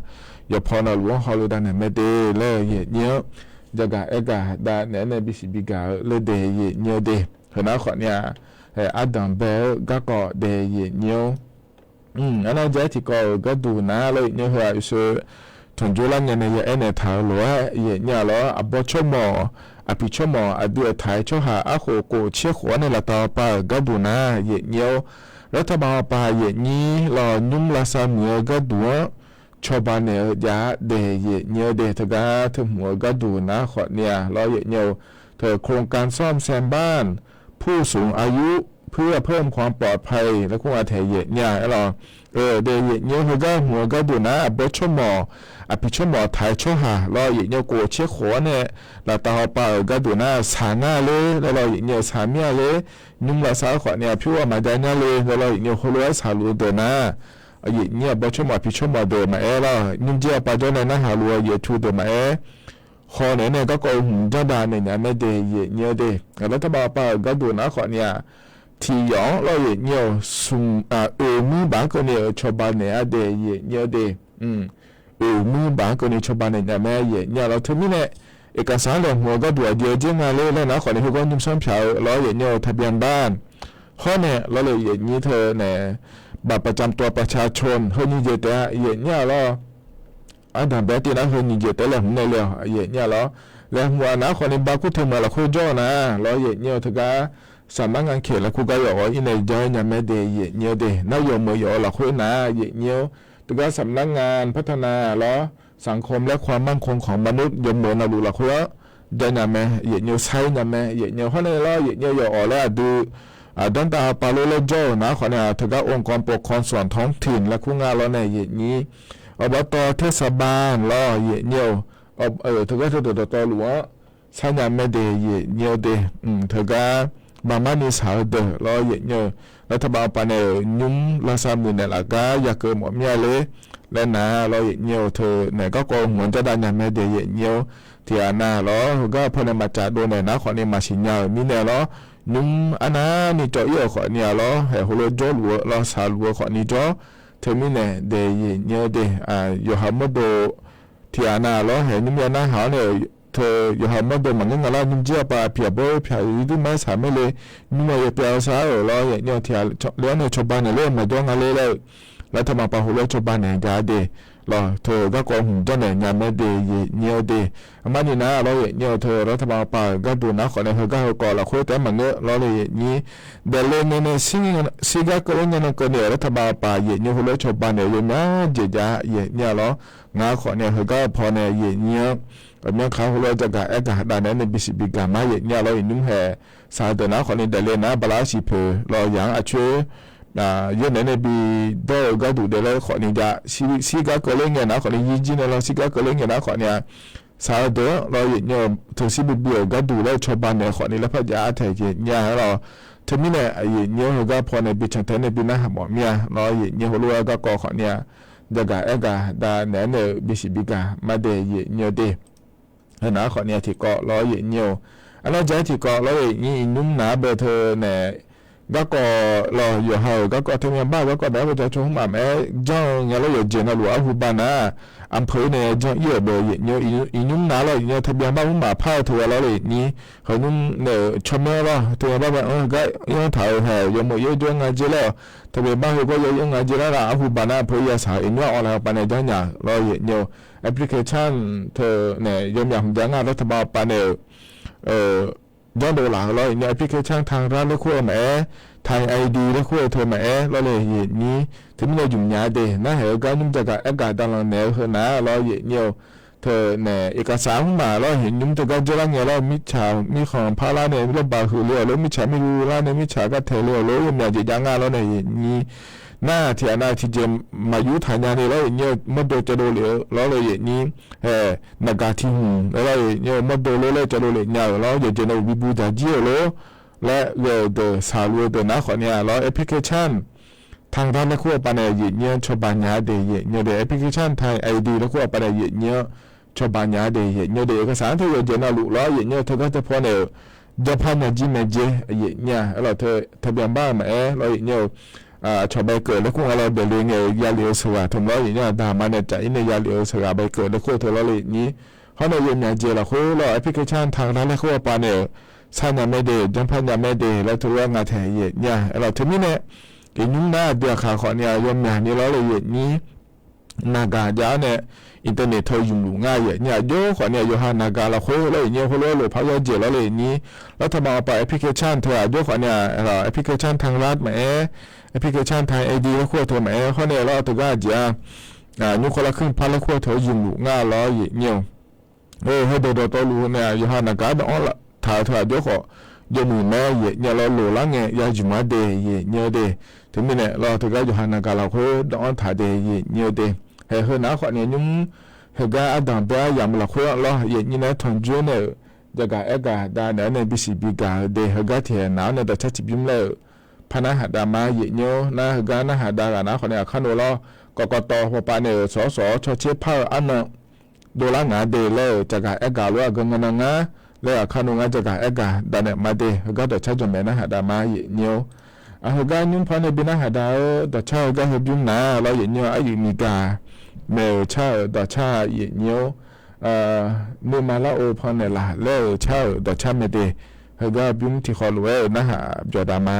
yawqpaw navluf-anr hawlui dav naeq mae de laer-eu yaefnyir-anr jagaq aergaq dav naeq-aer nae bisiq bigaq-eu laer de yaefnyir-eu de. Heunar khawf ni-aq ardanq bae-eu garkawv de yaefnyir-awr Arnar jav-aer tiqkawv-euq gharduq nar lawr yaefnyir-eu heu-aq yawshoe tanqjor lar ngae nae ya aernaeq taq-eu lof-aer yaefnyir-a lawr aqbawr tsawrmawq aqpiq tsawrmawq aqdui-euq taq-aer tsawrhaq arkhof khof tser khof-anr nae laftav-awr pav-euq gharduq nar yaefnyir-awr lar taqbav-awr pav yaefnyir lawr nymr lavsav muiq-eu gharduq-anr cawba naeq-eu jav-a daeq yaefnyir-eu de teugar teuhmq-eu gharduq nar khawf ni-aq lawr yaefnyir-eu teu โครงการซ่อมแซมบ้านผู้สูงอายุ เพื่อเพิ่มความปลอดภัย laer kur nga taeq yaefnyir-a aer lawr de yaefnyir-eu heugar hmq-eu gharduq nar aqbawr tsawrmawq aqpiq tsawrmawq taq-aer tsawrhaq lawr yaefnyir khof tser khof-anr nae laftav-awr pav-euq gharduq nar shaq ngar ler laer lawr yaefnyir-eu shaq mir-a ler nymr lavsav-eu khawf ni-aq pyur-a maqjav nya le laer lawr yaefnyir-eu heulof-aer shaqluf-eu deuq nar yaefnyir aqbawr tsawrmawq aqpiq tsawrmawq deuq maqaer lawr nymrjir-a pav jawr nae narhaq luf-eu yaeqtu deuq maqaer hawnaeq-aer nae garkawv-eu hmq janrdav naeq nya mae de yaefnyir-eu de. Lar taqbav-awr pav-euq gharduq nar khawf ni-aq tiq yawf-anr lawr yaefnyir-eu smq oeq muir baq-anr keuvni-euq cawba naeq-a daeq yaefnyir-eu de. Oeq muir baq-anr keuvni cawba naeq nya mae yaefnyir-a lawr teumirnae iqkaqsaq-anr laeqhmq-eu gharduq aqjeq-eu dzer nga ler laer nar khawf ni heugar nymrsanr pyaq-eu lawr yaefnyir-eu ทะเบียนบ้าน hawr nae lawr le yaefnyir teu nae บัตรประจำตัวประชาชน heu nyiq jeq taef-a yaefnyir-a lawr ardanq bae tiv nar heu nyiq jeq taef laeqhmq nae le-awq yaefnyir-a lawr laeqhmq-a nar khawf ni bav kur teu meuq lafkhoer jawr-eu nar lawr yaefnyir-eu teugar saqmar nga kaeq lafkur gar yawf-awr ir nae jan-aer nya mae de yaefnyir-eu de nar yawqmeuq yawf-eu lafkhoer nar yaefnyir-awr teugar saqmar nga par taq na lawr sanqkhawm laer khawf-a manr khawm khanq manr yawqmeuq navluf lafkhoer-anr ja nya mae yaefnyir-eu sair nya mae yaefnyir-eu hawr nae lawr yaefnyir-eu yawf-awq laer aqdui Aqdanr dav pavlor laer jawr-euq nar khawf ni-aq, teugar องค์กรปกครองส่วนท้องถิ่น laer kur nga lawr nae yaeqnyir, อบต. เทศบาล lawr yaeqnyir-eu, teugar teudeuq dawqtawvluf-anr sharnya mae de yaeqnyir-eu de, teugar baqmar ni shaq-eu deuq lawr yaeqnyir-eu, รัฐบาล paq naeq-euq nymr lavsav muiqnaeq laf gar yakeuv mawf mir-a ler laer nar lawr yaeqnyir-eu, teunaeq garkawv hmq-anr jardav nya mae de yaeqnyir-eu, tiqghaq nav lawr heugar paw nae maqcaf dov naeq nar khawf ni maqsiq nya-euq mirnae lawr, nymr arnavni cawv ir-euq khawf ni-a lawr, haeq heulof jawrluf-eu lawr shaqluf-eu khawf ni jawr. Teumirnae de yaeqnyir-eu de, yawqha mawrdo tiqghaq nav lawr haeq nymr ya narhaq-awr nae-euq teu yawqha mawrdo maqngeur nga lar, nymrjir aqpav pyaq bawr pyaq yir duir ma-aer shaq maer le, nymr-eu yawpyav-eu sar-euq lawr yaeqnyir-eu tiqghaq le-awr nae cawba naeq ler-eu maqjawr nga ler laer-eu, รัฐบาล paq heulof-aer cawba naeq ja de lawr, teu garkawv hmq janrnaeq nya mae de yaeqnyir-eu de. Aqmar ni nar lawr yaeqnyir-eu, teu รัฐบาล paq-euq gharduq nar khawf nae heugar heukawv lafkhoer taef-aer maqngeur lawr le yaeqnyir, daefle ngae nae shirgar keuvler ngae nan keuvni-euq รัฐบาล paq yaeqnyir heulof-aer cawba naeq-eu yawmya jeq jav yaeqnyir-a lawr. Ngar khawf ni-a heugar-eu paw nae yaeqnyir-anr, aqmyanr kaq-anr heulof-aer jagaq aer gaq dav naeq-aer nae bisiq bigaq ma yaeqnyir-a lawr, iqnymr haeq shaq-eu deuq nar khawf ni daefle nar bala-aer siq poeq lawr yaq-anr aqcoer yawr naeq-aer nae bidawr-eu gharduq daefle khawf ni ja, shirgar keuvler ngae nar khawf ni yirjir nae lawr shirgar keuvler ngae nar khawf ni-a, shaq-eu deuq-anr lawr yaeqnyir-eu, teu shir bibui-euq gharduq laer cawba naeq khawf ni laer par jav taeq yaeqnyir-a lawr. Teumirnae yaeqnyir-anr heugar paw nae bi can tae nae bi narhaq mawf mir-a lawr yaeqnyir heulof-aer garkawv khawf ni-a, jagaq aer gaq dav naeq-aer nae-euq bisiq bigaq ma de yaeqnyir-eu de. Heunar khawf ni-a tiqkawv lawr yaeqnyir-eu, arnar ja-aer tiqkawv lawr yaeqnyir iqnymr nav-aer bae teu naeq garkawv lawr yawqha-euq garkawv teumyanr bar-eu garkawv daef-aer bae ja cawhmr maf maqaer janr-eu ngae lawr yawqjeq navluf arhu ba nar-aq, อำเภอ nae janr ir-euq bae yaeqnyir-eu, iqnymr nav lawr yaeqnyir-eu ทะเบียนบ้าน mr maf par-eu teu ghae lawr yaeqnyir, heunar nae-euq tsawrmyanr lawr teu ghae bar bae-anr heugar ir-anr taq-euq haeq yawmuiq yaer jawr nga jer laer-awq, ทะเบียนบ้าน heugar yaer ir-anr nga jer lar nar arhu ba nar อำเภอ ya shaq-euq iqnymr-anr awq laf-eu paq nae janr nya lawr yaeqnyir-eu, application teu naeq yawmyaq hmq ja ngar รัฐบาล paq naeq-euq janrdov laf-eu lawr yaeqnyir-eu, application ไทยรัฐ laer kur-eu maqaer, ไทยไอดี laer kur-eu teu maqaer lawr le yaeqnyir, teumirnae jmq nya de nar haeq-eu gar nymr jagaq aer gaq dav lanq naeq-eu heunar lawr yaeqnyir-eu, teu naeq iqkaqsaq-anr mr maf lawr yaeqnyir nymr teu gar dzoerlar ngae lawr mirtsaq mirkhanq parlar nae lawrbaq huiq le-awq lor, mirtsaq mirlu lar nae mirtsaq gar taeq le-awq lor, yawmyaq jeq jav ngar lawr nae yaeqnyir nar tiqghaq nav tiqjeq maqyur taq nya ni lawr yaeqnyir-eu, mawrdo caevdov lef-eu lawr le yaeqnyir, haeq naqgaq tiq hmq lawr yaeqnyir-eu, mawrdo lor laer caevdov lef nya-euq lawr, yawqjeq navluf bibuq dzaq jir-euq lor laer ghae-euq deuq shaqluf-eu deuq nar khawf ni-a lawr application ไทยรัฐ laer kur-eu paq naeq yaeqnyir-anr cawba nya de yaeqnyir-eu de, application ไทยไอดี laer kur-eu paq naeq yaeqnyir-anr cawba nya de yaeqnyir-eu de, iqkaqsaq-anr teu yawqjeq navluf lawr yaeqnyir-eu teugar teu paw naeq-euq janrpar nya jir mae jer yaeqnyir-a lawr teu ทะเบียนบ้าน maqaer lawr yaeqnyir-eu, aqcawq bae keuv laer kur nga lawr daefle ngae-euq yalef-eu sheuqghaq teu lawr yaeqnyir-a daqma nae caf ir nae yalef-eu sheuqghaq bae keuv laer kur-eu teu lawr le yaeqnyir, hawr nae yawmyaq jeq lafkhoer lawr application ไทยรัฐ laer kur-eu paq naeq-euq sharnya mae de janrpar nya mae de laer teu lof-aer nga taeq yaeqnyir-a lawr teumirnae iqnymr nar aqdui aqkaq khawf ni-a yawmyaq ni lawr le yaeqnyir naqgaq jav-awr nae internet teu ymq luf ngar yaeqnyir-a jov khawf ni-a yawqha naqgaq lafkhoer lawr yaeqnyir heulof-aer lof par yawr jeq lawr le yaeqnyir, รัฐบาล paq application teu-aq jov khawf ni-a, application ไทยรัฐ maqaer, application ไทยไอดี laer kur-eu teu maqaer hawr nae lawr teugar aqjeq-a, nymr kawv lar kuir par laer kur-eu teu ymq luf ngar lawr yaeqnyir-eu, heudeuq dawqtawvluf nae-aq yawqha naqgaq-anr dawv-anr taq-eu teu-aq jov khawf, yawmuiq mae yaeqnyir-a lawr loq lar ngae ya ymq-ar de yaeqnyir-eu de, teumirnae lawr teugar yawqha naqgaq lafkhoer dawv-anr taq de yaeqnyir-eu de, haeq heunar khawf ni-a nymr heugar ardanq bae-aer yamq lafkhoer-anr lawr yaeqnyir nae-aer tanqjoer nae-euq jagaq aer gaq dav naeq-aer nae bisiq bigaq-eu de, heugar tiqhaeq naq-anr nae dawqcar tiqbymr laer-euq par narhaq dav ma yaeqnyir-awr nar heugar narhaq dav ghaq nar khawf ni aqkar nov lawr, กกต pawpav nae-euq sawq-awr sawq-awr cawtser par-eu arnan dovlar ngaq-a de laer-euq jagaq aer gaq lof aqgeu ngae nan ngar laer aqkar nov ngar jagaq aer gaq dav naeq ma de, heugar dawqcar jawq maeq narhaq dav ma yaeqnyir-awr, aq heugar nymr par nae bi narhaq dav-eu dawqcar heugar heubymr nar lawr yaeqnyir-awr, aryuif miqgaq maeq-euq car-euq dawqcar yaeqnyir-awr, nuima lar-eu pannaeq laf laer-euq car-euq dawqcar mae de, heugar bymr tiqkhawf lof-aer-euq narhaq byawq dav ma.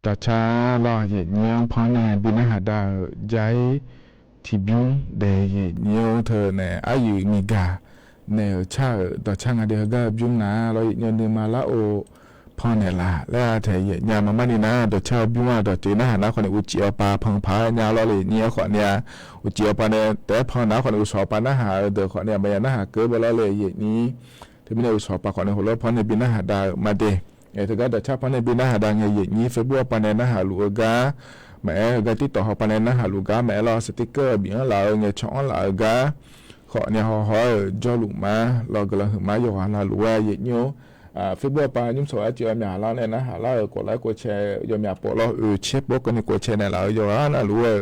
Dawqcar lawr, yaeqnyir-anr pannae bi narhaq dav-euq Jaqir tiqbymr dae yaeqnyir-or, teu nae aryuif nyiq gaq naeq-euq car-euq dawqcar nga de heugar-eu bymr nar lawr, yaeqnyir nuima lar-or pannaeq laf laer-a taeq yaeqnyir-a. Maqmarni nar dawqcar-eu bymr-aq dawqtsuif narhaq nar khawf ni uqcif awqpav panq paq-aer nya lawr le yaeqnyir-a khawf ni-a. Uqcif awqpav nae taef-aer panq nar khawf ni uqshawq awqpav narhaq-eu deuq khawf ni-a maqya narhaq keuv-eu bae lawr le yaeqnyir. Teumirnae uqshawq awqpav khawf ni heulof-aer pannae bi narhaq dav-euq ma de. Teugar dawqcar pannae bi narhaq dav ngae yaeqnyir Facebook awqpav nae narhaq luf-eu gar maqaer, heugar TikTok hawpav nae narhaq luf gar maqaer lawr, sticker bif-anr laf-eu ngae caw-anr laf-eu gar khawf ni hawhaw-aer-euq jawrluf ma lawr, guiqlanq huiqma yawqghaq navluf-aer yaeqnyir-or. Facebook awqpav nymr sawq-aer tiq yawmyaq lar nae narhaq lar-euq กดไลค์ กดแชร์ yawmyaq pov lawr, oeq caer pov keuvni กดแชร์ naeqlaf-eu yawqghaq navluf-aer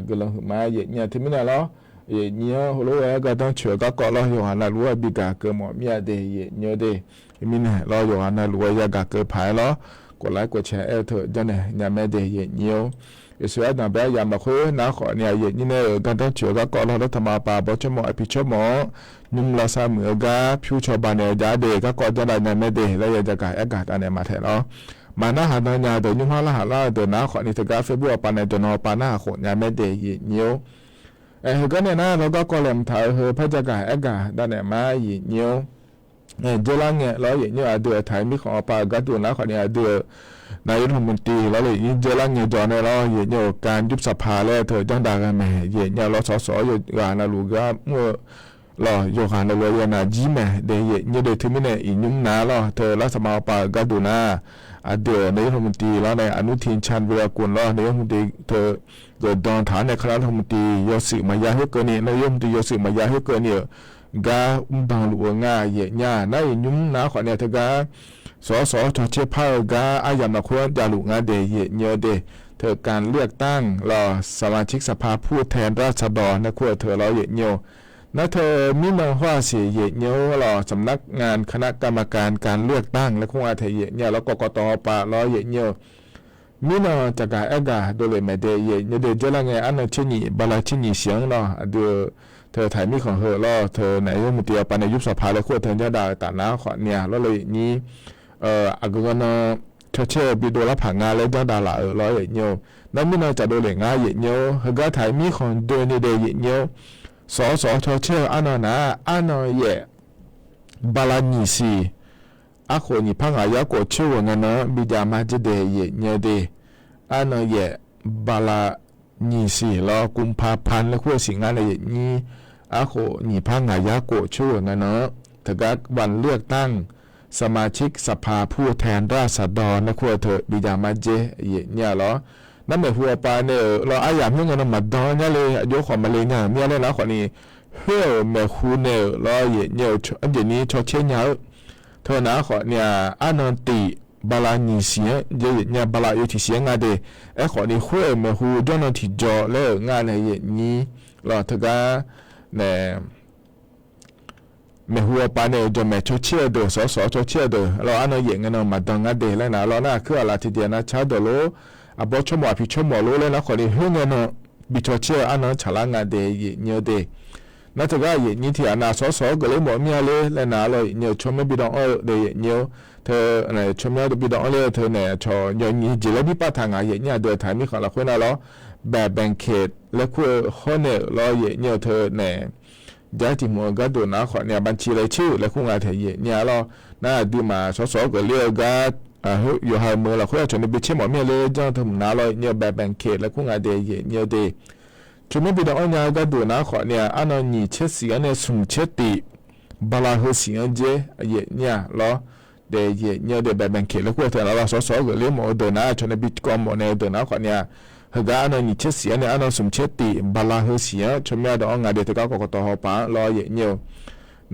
guiqlanq huiqma yaeqnyir-a. Teumirnae lawr, yaeqnyir-anr heulof-aer gardanr coeq-eu garkawv lawr, yawqghaq navluf-aer bigaq keuv mawf mir-a de yaeqnyir-or de. Teumirnae lawr, yawqghaq navluf-aer yagaq keuv paq-aer lawr, กดไลค์ กดแชร์-aer-eu teu janrnaeq nya mae de yaeqnyir-or. Yeqsur ardanq bae-aer yamq lafkhoer nar khawf ni-a yaeqnyir nae-euq gardanr coeq-eu garkawv lawr, lar taqma pa bawr cawrmawf aqpiq cawrmawf-anr nymr lavsav muiq-eu gar pyur cawba naeq-eu ja de garkawv janrdav nya mae de laer ya jagaq aergaq davnaeq maqtaeq lawr. Maqnarhaq dan nya deuq nymrma larhaq lar-eu deuq nar khawf ni teugar Facebook awqpav nae dawqnan awqpav narhaq khof nya mae de yaeqnyir-or. Aer, heugar nae nar lawr garkawv laeqhmq taq-eu heu par jagaq aergaq davnaeq ma yaeqnyir-or. Dzeurlar ngae lawr yaeqnyir-eu aqdui-euq taq-eu mirkhanq awqpav-euq gharduq nar khawf ni aqdui-euq นายกรัฐมนตรี lawr le yaeqnyir dzeurlar ngae jawr nae lawr yaeqnyir-euq การยุบสภา laer-eu teu janrdav ghae mae yaeqnyir-a lawr, sawqsawq-awr yawqghaq navluf gar mr-eu lawq, yawqghaq navluf-aer ya naq jir mae de yaeqnyir de. Teumirnae iqnymr nar lawr teu รัฐสภา awqpav-euq gharduq nar aqdui-euq นายกรัฐมนตรี lawr nae อนุทิน ชาญวีรกูล lawr นายกรัฐมนตรี teu guiqdanq taq-awr nae คณะรัฐมนตรี yawshuif maqya khoerkeuvni, นายกรัฐมนตรี yawshuif maqya khoerkeuvni-euq gar mrdan luf-eu nga yaeqnyir-a. Nar iqnymr nar khawf ni-a teugar sawqsawq-awr cawcaer par-eu gar aryamq lafkhoer-anr javluf nga de yaeqnyir-eu de. Teu การเลือกตั้ง lawr สมาชิกสภาผู้แทนราษฎร nae kur-eu teu lawr yaeqnyir-or. Nar teu mirnan hawr-aq siq yaeqnyir-or lawr, สำนักงานคณะกรรมการการเลือกตั้ง laer kur nga taeq yaeqnyir-a lawr, กกต hawpav lawr yaeqnyir-or. Mirnan caqgaq aergaq dovle maeq de yaeqnyir de. Dzeurlar ngae arnan tser nyiq bala tser nyiq siq-anr lawr aqdui-eu teu taq mirkhanq heu lawr teu นายกรัฐมนตรี awqpav nae ยุบสภา laer kur-eu teu janrdav-eu taf nar khawf ni-a lawr le yaeqnyir aqgeu ghannan cawcaer-eu bidov larpaq nga laer janrdav laf-euq lawr yaeqnyir-or. Nar mirnan caqdov le ngar yaeqnyir-or, heugar taq mirkhanq doeni de yaeqnyir-or. Sawqsawq-awr cawcaer-eu arnan nar arnan yaef bala nyiq siq, arkhof nyiq par ngaq yar khof coer ghoeq ngae nan-anr bijav ma dzer de yaeqnyir-eu de. Arnan yaef bala nyiq siq lawr, กุมภาพันธ์ laer kur-eu siq ngar nae yaeqnyir, arkhof nyiq par ngaq yar khof coer ghoeq ngae nan-anr teugar วันเลือกตั้ง สมาชิกสภาผู้แทนราษฎร laer kur-eu teu bijav ma dzer yaeqnyir-a lawr. Nar maeqhu awqpav nae-euq lawr aryamq khoer ngae nan maqdan nyar le, aqjox khawf maqle nya-euq mir-a laer nar khawf ni, khoer-euq maeqhu nae-euq lawr yaeqnyir-eu arjeq ni cawcaer nya-eu teu nar khawf ni-a, arnan tiq bala nyiq siq-anr dzer yaeqnyir-a, bala oe tiq siq-anr nga de. Aerkhawf ni khoer-euq maeqhu jawrnan tiqjaw laer-euq ngar nae yaeqnyir lawr teugar nae maeqhu awqpav nae-euq jawqmaeq cawcaer-eu deuq, sawqsawq-awr cawcaer-eu deuq lawr arnan yaef ngae nan maqdan ngar de laer nar lawr nar aqkuir aqlaf tiqjeq nar car deuq lor, aqbawr tsawrmawf aqpiq tsawrmawf lor laer nar khawf ni khoer ngae nan bi cawcaer-eu arnan-anr tsaqlar nga de yaeqnyir-eu de. Nar teugar yaeqnyir tiq ghaq nav sawqsawq-awr geufler mawf mir-a ler laer nar lawr yaeqnyir-eu tsawrmyanr bi dawv anr-eu de yaeqnyir-or. Teu tsawrmyanr bi dawv anr ler-eu teu nae cawq yawnyir jeq laer bi pav taq ngaq yaeqnyir aqdui-euq taq mirkhanq lafkhoer nar lawr, แบบแบ่งเขต laer kur-eu hawr nae-euq lawr yaeqnyir-eu teu nae jar tiq hmq-eu gharduq nar khawf ni-a บัญชีรายชื่อ laer kur nga taeq yaeqnyir-a lawr. Nar aqduimaf sawqsawq-awr geufler-eu gar yawqha-euq meuq lafkhoer aqcawq nae bi caer mawf mir-a ler janr-eu teu hmq nar lawr yaeqnyir-eu แบบแบ่งเขต laer kur nga de yaeqnyir-eu de. Tsawrmyanr bi dawv anr nya-eu gharduq nar khawf ni-a, arnan nyiq caer siq-anr nae smq caer tif bala heu siq-anr dzer yaeqnyir-a lawr. De yaeqnyir-eu de แบบแบ่งเขต laer kur-eu teu nar lawr sawqsawq-awr geufler mawf-eu deuq nar cawq nae bi kawv mawf nae-eu deuq nar khawf ni-a, heugar arnan nyiq caer siq-anr nae arnan smq caer tif bala heu siq-anr tsawrmyanr dawv anr nga de teugar กกต hawpav-anr lawr yaeqnyir-eu.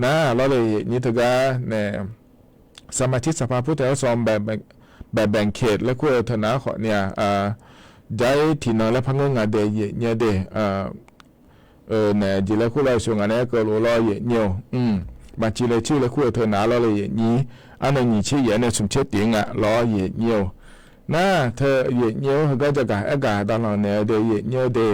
Nar lawr le yaeqnyir teugar nae สมาชิกสภาผู้แทนราษฎร แบบแบ่งเขต laer kur-eu teu nar khawf ni-a, jar-ir tiqnan laer par ngeur nga de yaeqnyir-eu de. Naeq jeq laer kur lawr yawqshawq ngaq nae aerkeuv lof lawr yaeqnyir-eu, บัญชีรายชื่อ laer kur-eu teu nar lawr le yaeqnyir, arnan nyiq caer yaef-anr nae smq caer tif nga lawr yaeqnyir-eu. Nar teu yaeqnyir-eu heugar jagaq aergaq davlanq naeq-eu de yaeqnyir-eu de.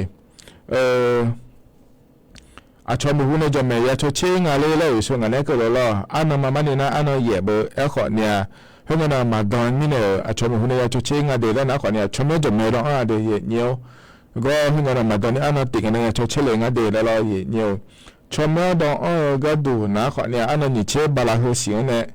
Aqcawq meuqhu nae jawqmaeq ya cawcaer nga ler laer yawqshawq ngaq nae aerkeuv lof lawr, arnan maqmar ni nar arnan yaef beu aerkhawf ni-a, Khoerngae nan maqdan mirnae-euq aqcawq meuq hu nae ya cawcaer ir nga de laer nar khawf ni-aq, tsawrmyanr jawqmaeq dawr-anr-a de yaeq nyi-or. Gawr khoerngae nan maqdan ni arnan tif ngae nan ya cawcaer le nga de laer lawr yaeq nyi-or. Tsawrmyanr dawr-anr-eu gharduq nar khawf ni-aq, arnan nyiq tser bala heu siq-anr nae,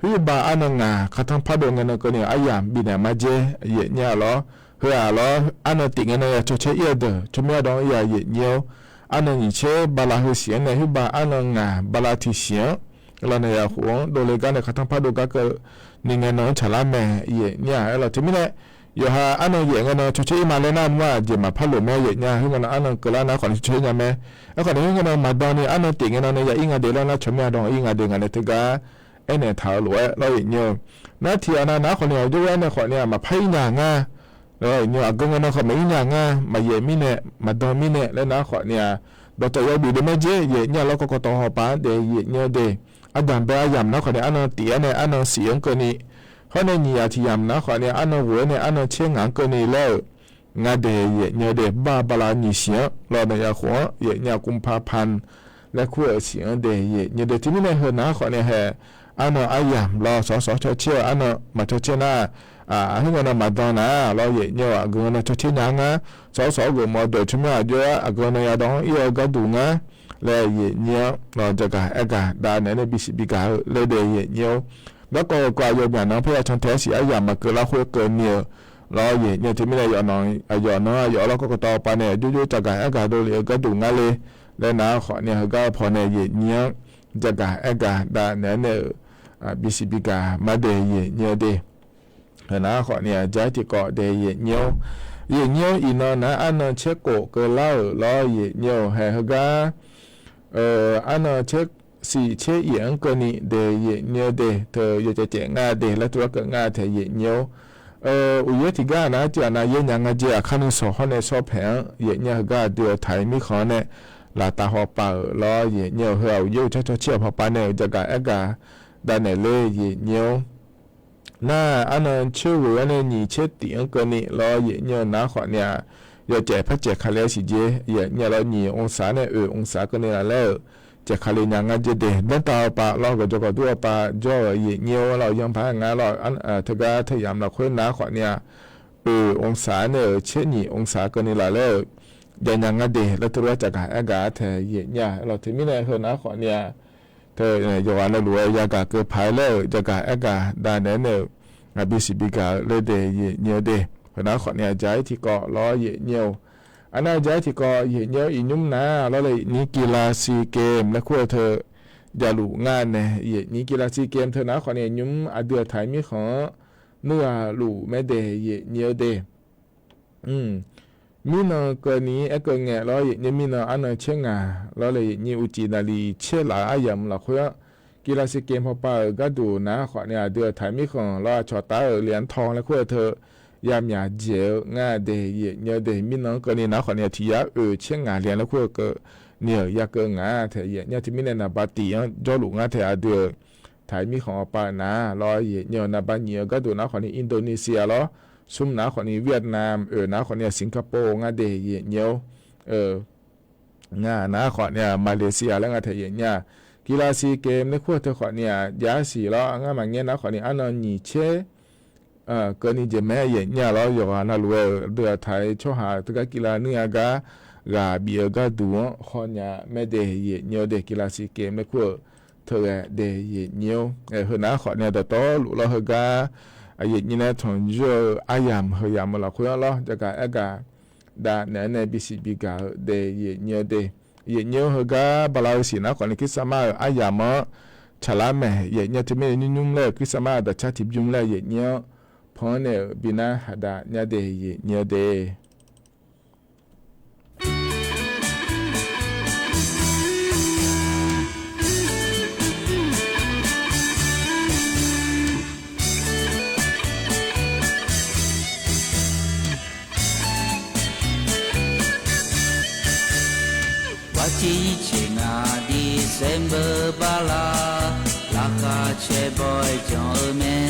khoer ba arnan ngaq khartanr pardov ngae nan keuvni aryamq bifnaeq ma dzer yaeq nyi-a lawr. Heu-aq lawr, arnan tif ngae nan ya cawcaer ir-eu deuq tsawrmyanr dawr-anr ya yaeq nyi-or. Arnan nyiq tser bala heu siq-anr nae khoer ba arnan ngaq bala tiq siq-anr lawr nae ya khof-anr dovle gar nae khartanr pardov gar keuvni ngae nan-anr tsaqlar mae yaeq nyi-a. Aerlawq teumirnae, yawqha arnan yaef ngae nan cawcaer ir ma laer nar nmr-aq, jeq maqpar loq mae yaeq nyi-a. Khoerngae nan arnan keuvlar nar khawf ni cawcaer nya mae. Aerkhawf ni khoerngae nan maqdan ni arnan tif ngae nan nae ya ir nga de laer nar tsawrmyanr dawr-anr ir nga de nga nae teugar aernaeq taq-eu lof-aer lawr yaeq nyi-eu. Nar tiq ghaq nav nar khawf ni-aq, jawrgar nae khawf ni-aq maqpar ir nya nga. Lawr yaeq nyi-eu, aqgeu ngae nan khawf maqir nya nga, maqyaef mirnae, maqdan mirnae laer nar khawf ni-aq, dawqtawf yawbif de maer dzer yaeq nyi-a lawr. Kawkawtaw hawpav-anr daef yaeq nyi-eu de, ardanq bae aryamq nar khawf ni arnan tif-aer nae arnan siq-anr keuvni, hawr nae nyiq yaf tiq yamq nar khawf ni arnan ghof-aer nae arnan tser ngaq-anr keuvni laer-euq nga de yaeq nyi-eu de, bar bala nyiq siq-anr lawr nae ya khof-anr yaeq nyi-a, กุมภาพันธ์ laer kur-euq siq-anr de yaeq nyi-eu de. Teumirnae heu nar khawf ni hae, arnan aryamq lawr sawq sawq cawcaer-eu arnan maqcawcaer nar, khoerngae nan maqdan nar lawr yaeq nyi-eu, aqgeu ngae nan cawcaer nya ngar, sawq sawq-awr geufmawf-eu deuq tsawrmyanr aqjox-aer aqgeu nan ya dawr-anr ir-eu gharduq ngar laer yaeq nyi-anr lawr jagaq aergaq dav naeq-aer nae bisiq bigaq-eu laer de yaeq nyi-or. Garkawv-euq kawv aqyawf myaq nan paer ya can tae-aer siq aryamq maqkeuv lar khoer keuvni-euq lawr yaeq nyi-eu. Teumirnae yawf nan aqyawf nan aqyawf lawr kawkawtaw hawpav nae jov jov cavgaq aergaq dovle-eu gharduq ngar le laer nar khawf ni heugar paw nae yaeq nyi-anr jagaq aergaq dav naeq-aer nae-euq bisiq bigaq ma de yaeq nyi-eu de. Heu nar khawf ni-aq, ja-aer tiqkawv de yaeq nyi-or. Yaeq nyi-or, iqnan nar arnan caer khof keuvlar-euq lawr yaeq nyi-eu hae heugar, arnan caer siq caer iq-anr keuvni de yaeq nyi-eu de, teu yawcaev caev nga de laer tov lar keuv nga tae yaeq nyi-or. Uqyaer tiqgar nar tiqghaq nav yaer nya nga jer, aqkar nuisawq hawr nae shawr paeq-anr yaeq nyi-a. Heugar aqdui-euq taq-ir mirkhanq-anr nae laftav hawpav-euq lawr yaeq nyi-eu, heu-aq uqyaer uqcar cawcaer-euq pawpav nae-euq jagaq aergaq dav naeq ler yaeq nyi-or. Nar arnan coer ghoeq-aer nae nyiq caer tif-anr keuvni lawr yaeq nyi-eu nar khawf ni-aq, yawcaev par caev ka le-aer siq jer yaeq nyi-a lawr. Nyiq องศา nae oeq องศา keuvni laf laer-euq caev ka le nya ngar jer de. Danrtav hawpav lawr, gawqjawq gawqdur hawpav jawr-euq yaeq nyi-or lawr, yanpaer ngar lawr, teugar teu yamq lafkhoer nar khawf ni-aq, oeq องศา nae-euq caer nyiq องศา keuvni laf laer-euq jav nya ngar de laer teulof-aer cavgaq aergaq-ar tae yaeq nyi-a. Aerlawq teumirnae heu nar khawf ni-aq, teu yawqghaq navluf-aer yagaq keuv paq-aer laer-euq jagaq aergaq dav naeq-aer nae-euq bisiq bigaq-eu laer de yaeq nyi-eu de. Heu nar khawf ni-aq, ja-ir tiqkawv lawr yaeq nyi-eu. Arnav ja-ir tiqkawv yaeq nyi-eu iqnymr nar lawr le, iqnyir กีฬาซีเกม laer kur-eu teu javluf ngar nae yaeq nyi. กีฬาซีเกม teu nar khawf ni nymr aqdui-euq taq-ir mirkhanq-anr nuighaq luf maer de yaeq nyi-eu de. Mirnan keuvni aerkeuv ngae lawr yaeq nyi, mirnan arnan caer ngaq lawr le yaeq nyi, uqcif naqliq caer laf-eu aryamq lafkhoer-anr กีฬาซีเกม hawpav-euq gharduq nar khawf ni aqdui-euq taq-ir mirkhanq lawr aqcawq taf-euq เหรียญทอง laer kur-eu teu yamyaq dzaeq-eu ngar de yaeq nyi-eu de. Mirnan-anr keuvni nar khawf ni tiq yar oeq caer ngaq เหรียญ laer kur-eu keuvni-euq ya keuv ngaq tae yaeq nyi-a. Teumirnae naqba tif-anr jawrluf ngar tae aqdui-euq taq-ir mirkhanq hawpav nar lawr yaeq nyi-eu. Naqba nyiq-eu gharduq nar khawf ni Indonesia lawr, smr nar khawf ni Vietnam, oeq nar khawf ni Singapore ngar de yaeq nyi-or. Ngaq nar khawf ni-aq Malaysia laer ngar tae yaeq nyi-a. กีฬาซีเกม laer kur-eu teu khawf ni-aq jav-ir siq lawr, ngar maqngaer nar khawf ni arnan nyiq caer keuvni jeq mae yaeq nyi-a lawr. Yawqghaq navluf-aer-euq dui-aq taq-ir tsawrhaq teugar กีฬา nuir-a gar ghaq bif-eu gharduq-anr hawnya maer de yaeq nyi-eu de. กีฬาซีเกม laer kur-eu teughae de yaeq nyi-or. Heu nar khawf ni-aq dawqtawvluf lawr heugar yaeq nyi nae tanqnymr-eu aryamq heu yamq-eu lafkhoer-anr lawr jagaq aergaq dav naeq-aer nae bisiq bigaq-eu de yaeq nyi-eu de. Yaeq nyi-or, heugar bala-eu siq nar khawf ni คริสต์มาส-euq aryamq-anr tsaqlar mae yaeq nyi-a. Teumirnae nymrnymr laer-euq คริสต์มาส daqcar tiqbymr laer yaeq nyi-anr pan-anr nae-euq binar haqdav nya de yaeq nyi-eu de. Aqciq nyiq caer ngaq December bala, laqkhaq caer baw-aer jan-eu mae.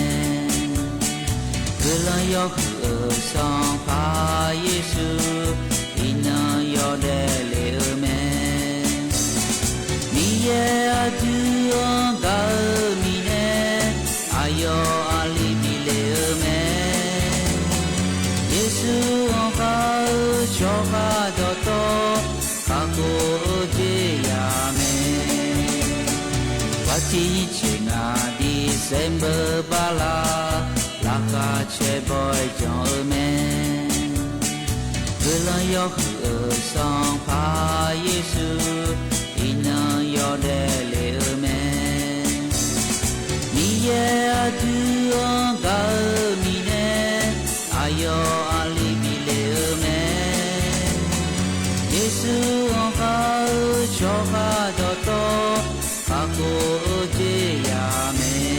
Guiqlanq yawhuiq-euq Sanqpaq Yeqsur, iqnan yawdaef le-eu mae. Miqyaer aqdui-anr gaq-eu Miqyaer, aqyawf aqli Yeqsur-anr khar-eu tsawrhaq dawqtawv kakhof-eu jeq ya mae. Bartiq nyiq tsoeq ngaq December bala, laqkhaq cae baw-aer jan-eu mae. Guiqlanq yawhuiq-euq Sanqpaq Yeqsur, iqnan yawdaef le-eu mae. Miqyaer aqdui-anr gaq-eu mirnae, aqyawf aqli bif le-eu mae. Yeqsur-anr khar-eu tsawrhaq dawqtawv kakhof-eu jeq ya mae.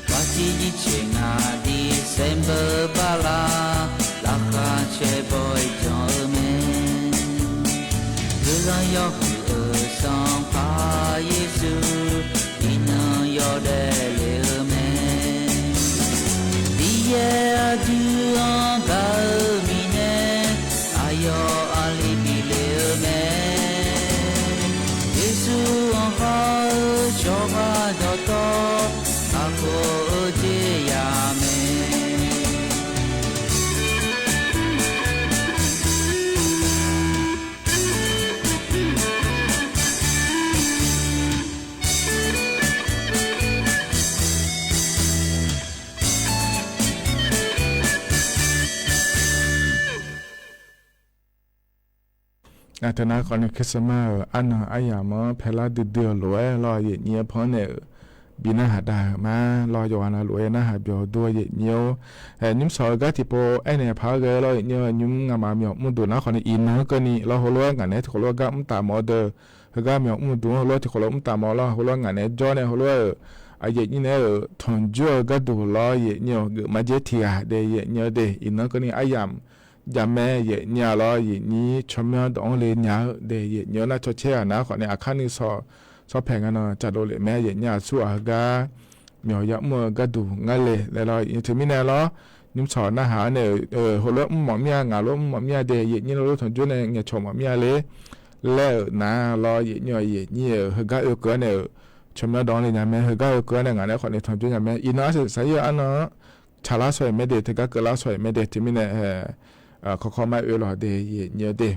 Bartiq nyiq tsoeq ngaq December bala, laqkhaq cae baw-aer jan-eu mae. Guiqlanq yawhuiq-euq Sanqpaq Yeqsur, iqnan yawdaef le-eu mae. Miqyaer aqdui-anr gaq-eu mirnae, aqyawf aqli bif le-eu mae. Yeqsur-anr khar-eu tsawrhaq dawqtawv kakhof-eu jeq ya mae. Aqteu nar khawf ni Christmas-euq arnan aryamq-anr paelar duidui-eu lof-aer lawr, aqyuif aqnyir-anr pan naeq-euq bi narhaq dav-euq ma lawr, yawqghaq navluf-aer narhaq byawq dur-eu aqyuif aqnyir-or. Nymrshawq-eu gar tiqpov aernaeq paq-aer ghae lawr, aqyuif aqnyir-or, nymr ngamaf myawq mrduq nar khawf ni iqnan-anr keuvni lawr, heulof-aer ngaq naeq-aer tiqkhawf lof-aer gar mr taf mawf-eu deuq, heugar myawq mrduq-anr heulof-aer tiqkhawf lof mr taf mawf lawr, heulof-aer ngaq naeq-aer jawr nae heulof-aer-euq aqyuif aqnyir naeq-aer-euq tanqjur-eu gharduq lawr, aqyuif aqnyir-or, geufmaf dzaer tiq ghaq daef, aqyuif aqnyir-or de, iqnan-anr keuvni aryamq jamaer, aqyuif aqnyir-a lawr, aqyuif aqnyir tsawrmyanr dawq-anr le nya-eu daef, aqyuif aqnyir-or, nar cawcaer ghaq nar khawf ni aqkar nuisawq shawr paeq nga nan caqdov lef mae, aqyuif aqnyir-aq, aqsur ghaq heugar myawq ya mr-eu gharduq ngar le laer lawr, aqyuif aqnyir teumirnae lawr, nymrshawq narhaq-anr nae-euq heulof-aer mr mawf mir-a, ngaq lof mr mawf mir-a de, aqyuif aqnyir lof lof tanqjur nae ngaeqcawq mawf mir-a le laer-euq nar lawr, aqyuif aqnyir-or, aqyuif aqnyir-euq heugar oekeuv-anr nae-euq tsawrmyanr dawq-anr le nya mae, heugar oekeuv-anr nae ngaq naeq-aer khawf ni tanqjur nya mae. Iqnan arsaq saqir-eu arnan-anr tsaqlar shawq-iq mae de, teugar keuvlar shawq-iq mae de, teumirnae kawkawr mar oe lawq de, aqyuif aqnyir-or de.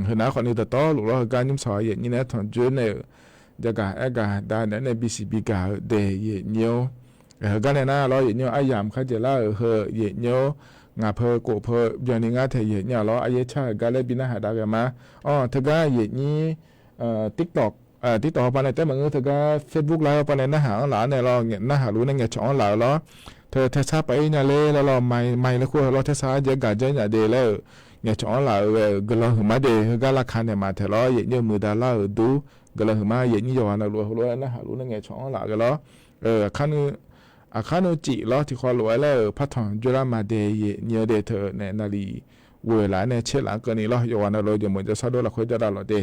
Heunar khawf ni dawqtawvluf lawr, heugar nymrshawq aqyuif aqnyir nae-aer tanqjur nae-euq jagaq aergaq dav naeq-aer nae bisiq bigaq-eu de, aqyuif aqnyir-or. Heugar nae nar lawr, aqyuif aqnyir-or, aryamq kharjaeq lar-euq heu, aqyuif aqnyir-or, ngaq peu kof peu byanni ngar tae, aqyuif aqnyir-a lawr, aryaer car-euq gar laer bi narhaq dav ghae ma. Anr teugar aqyuif aqnyir TikTok, TikTok hawpar nae taef maqngeur, teugar Facebook live hawpar nae narhaq-anr laf-anr nae lawr, narhaq luf nae ngaeqcawq-anr laf-eu lawr. Teu taesar paf-ir nya ler laer lawr, mai mai laer kur-eu lawr, taesar arjaev gaq dzeur nya de laer-euq ngaeqcawq-anr laf-euq ghae-euq guiqlanq huiqma de, heugar lavka naeq maqtaeq lawr, aqyuif aqnyir-euq muiqdaq lar-euq dur guiqlanq huiqma, aqyuif aqnyir yawqghaq navluf-eu heulof-aer narhaq luf nae ngaeqcawq-anr laf ghae lawr. Aqkar nuiv cif lawr tiqkhawv lof-aer laer-euq par tanqjur lar ma de, aqyuif aqnyir-or de, teu nae navlif ghoeq laf-aer nae tser laf-anr keuvni lawr, yawqghaq navluf-eu jawrmuiq jawrshar dov lafkhoer jadaq lawq de.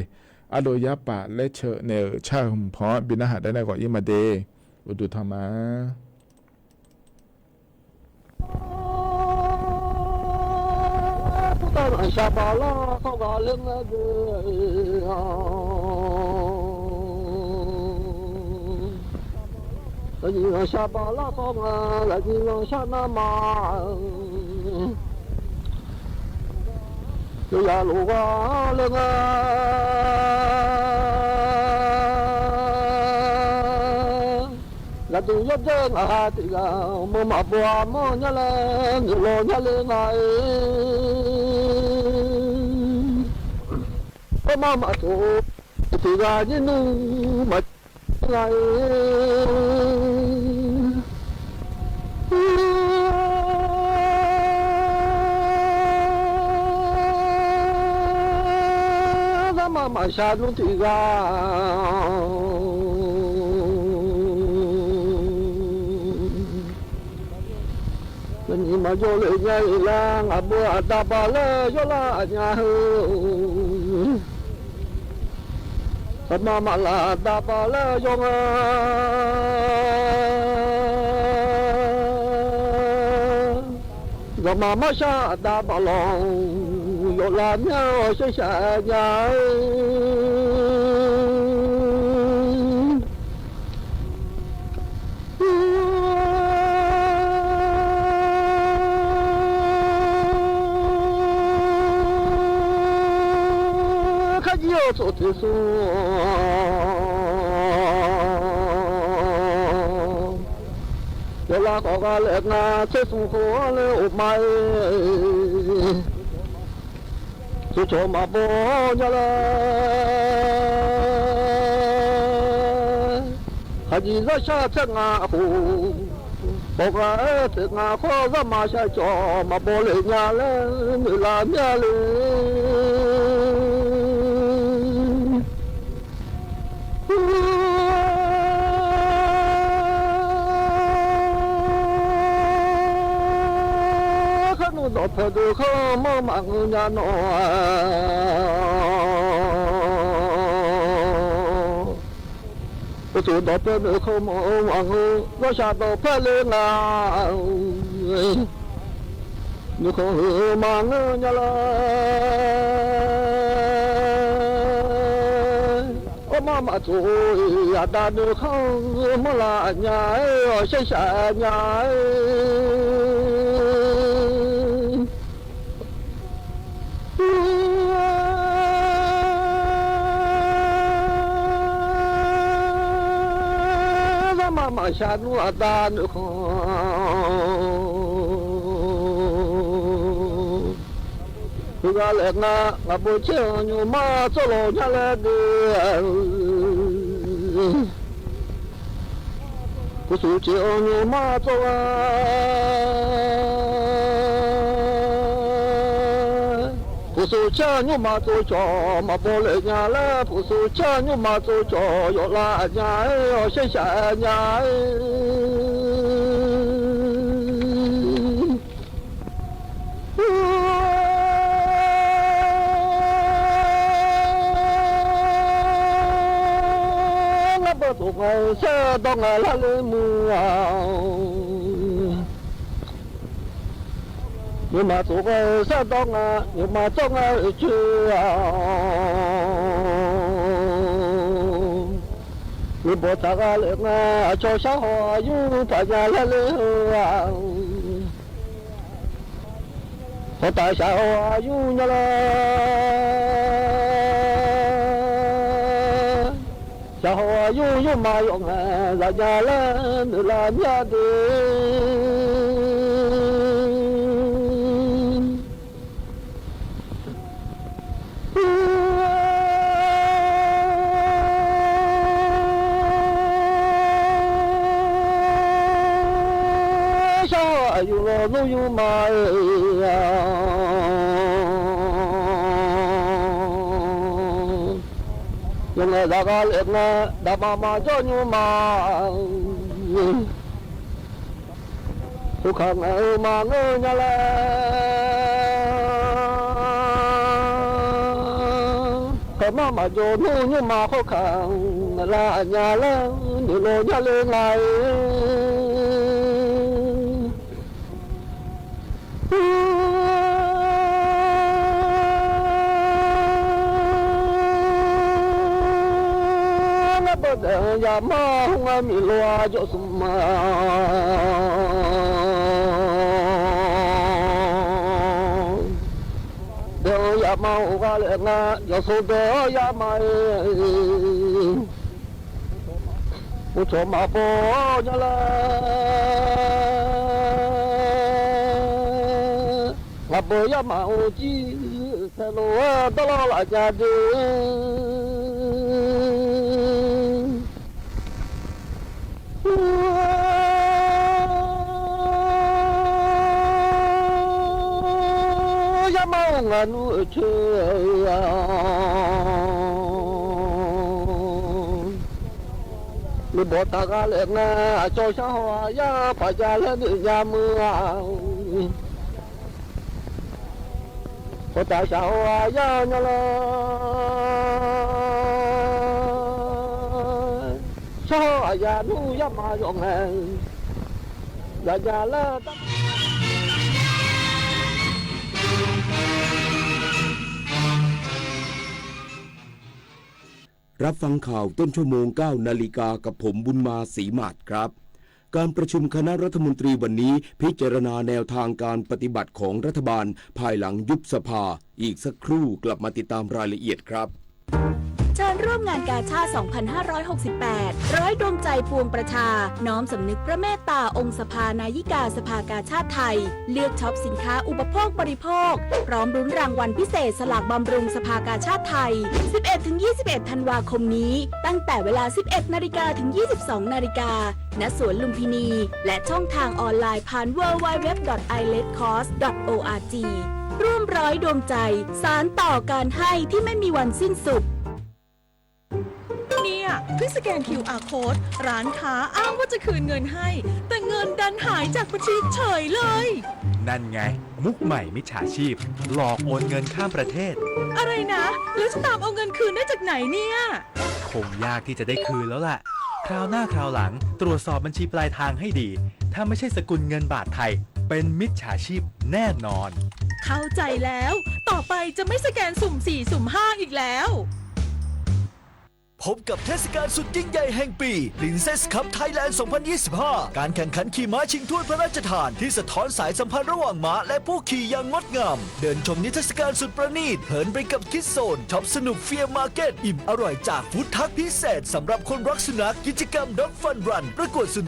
Ardov yarpaf laer ceuv nae-euq car-euq hmq paw-anr bi narhaq dav nae ghawq-ir ma de. Uqduq tanq ma. Aqshaq baq lar khawr ghaq ler ngae deuq-a. Aqyuif aqshaq baq lar khawr ghaq, aqyuif aqshaq nar ma. Yawqghaq lof ghaq ler ngae. Ghaqduq yawdaef ngaq ha tiq ghaq, mawr maqbaw-a mawr nya laer, noeqlaw nya le nga-e. Mawr maqtof tiq ghaq nyir nmr maqjir nga-e. Ngar ma maqshaq nmr tiq ghaq. Aqjawr le nya-iq lar, ngaq beu aqda baq laer yawrlar aqnya heu. Aqma maqlaf aqda baq laer yawr nga. Zanqmaq marshar aqda baq lawq, yawf lar mya-awr sharshaq nya-ir. Kharjir-eu tsawf teq smr, yawf lar khawf gha laef nga, tser smr khof-anr laer of ma-ir. Tsawrcawq maqbaw nya laer, khaqnyiq zarshar tser ngaq khof, bawq ghaq-aer teq ngaq khawr zar maqshar cawq maqbaw le nya laer noeqlaf mya le. Kharnmr dawqpae deuq khanr manr maqngeur nya nawq-a. Uqduq dawqpae deuq khanr manr maqngeur, zawrshaq dawqpae le nga. Nuikhanr heu maqngeur nya laer, armar maqtsof-eu aqda nuikhanr manrlar aqnya-aer, awq sharshaq nya-aer. Zarma maqshaq nmr aqda nuikhanr heughaq laef nga. Ngaqbeu caer-anr nymrma tsawrlawq nya laer de. Puqsuq caer-anr nymrma tsawrgha, puqsuq caer-anr nymrma tsov cawq maqbaw laef nya laer, puqsuq caer-anr nymrma tsov cawq yawf lar aqnya-aer, awq sharshaq nya-aer. Ngar bawq tsof ngae-eu sardawr ngae lar ler muiq-a. Nymrma tsof ngae-eu sardawr ngae, nymrma tsawr ngae-eu coer-awq. Nuibawq taq gha laef ngae, aqcawq shar haw aqyur paq nya laer ler-eu-a. Hawtaf shaq haw aqyur nya laer, shaq haw aqyur yurma yawf ngae zaf nya laer noeqlaf mya de. Shar haw aqyur law nmr yurma-a. Yawf ngae zaf gha laef ngae, daqma maqjawr nymrma. Khoerkaq ngaeq-eu maqngeur nya laer, kaqmar maqjawr nmr nymrma khoerkaq ngaeqlar aqnya laer noeqlaw nya le nga-ir. Ngar bawq daef-anr yamar hmq ngar miqlof-a jawr smq ma. Daef-anr yamar-euq gha laef nga, yawqsov daef-anr yamar-aer. Uqcawq maqbaw nya laer, ngaqbeuq yamar-euq jir taelof-aer dawrlawr laf nya de. Yamar-euq ngaq nmr-euq coer-a. Nuibawq taq gha laef ngae, aqcawq shar haw aqyar paq jav laer noeq nya muiq-a. Khoertav shaq-or aqyar nyanlar, shawr-awr aqyar nmr yar ma yawf ngae, zaqjaq lar-eu รับฟังข่าวต้นชั่วโมง เก้านาฬิกา กับผม บุญมา ศรีหมาดครับ การประชุมคณะรัฐมนตรีวันนี้ พิจารณาแนวทางการปฏิบัติของรัฐบาล ภายหลังยุบสภา อีกสักครู่กลับมาติดตามรายละเอียดครับ เชิญร่วมงานกาชาด สองพันห้าร้อยหกสิบแปด ร้อยดวงใจปวงประชา น้อมสำนึกพระเมตตาองค์สภานายิกาสภากาชาดไทย เลือกช็อปสินค้าอุปโภคบริโภค พร้อมลุ้นรางวัลพิเศษสลากบำรุงสภากาชาดไทย สิบเอ็ดถึงยี่สิบเอ็ด ธันวาคมนี้ ตั้งแต่เวลา สิบเอ็ดนาฬิกา ถึง ยี่สิบสองนาฬิกา ณ สวนลุมพินี และช่องทางออนไลน์ผ่าน ดับเบิลยู ดับเบิลยู ดับเบิลยู ดอท ไอเลดคอส ดอท โออาร์จี ร่วมร้อยดวงใจ สานต่อการให้ที่ไม่มีวันสิ้นสุด เนี่ย เพิ่งสแกน คิวอาร์ code ร้านค้าอ้างว่าจะคืนเงินให้ แต่เงินดันหายจากบัญชีเฉยเลย นั่นไง มุกใหม่มิจฉาชีพ หลอกโอนเงินข้ามประเทศ อะไรนะ แล้วจะตามเอาเงินคืนได้จากไหนเนี่ย คงยากที่จะได้คืนแล้วล่ะ คราวหน้าคราวหลัง ตรวจสอบบัญชีปลายทางให้ดี ถ้าไม่ใช่สกุลเงินบาทไทย เป็นมิจฉาชีพแน่นอน เข้าใจแล้ว ต่อไปจะไม่สแกนสุ่มสี่ สุ่มห้า อีกแล้ว พบกับเทศกาลสุดยิ่งใหญ่แห่งปี Princess Cup Thailand สองพันยี่สิบห้า การแข่งขันขี่ม้าชิงถ้วยพระราชทานที่สะท้อนสายสัมพันธ์ระหว่างม้าและผู้ขี่อย่างงดงาม เดินชมนิทรรศการสุดประณีต เพลินไปกับคิดโซน ช็อปสนุก Fear Market อิ่มอร่อยจากฟู้ดทรัคพิเศษสำหรับคนรักสุนัข กิจกรรม Dog Fun Run ประกวดสุ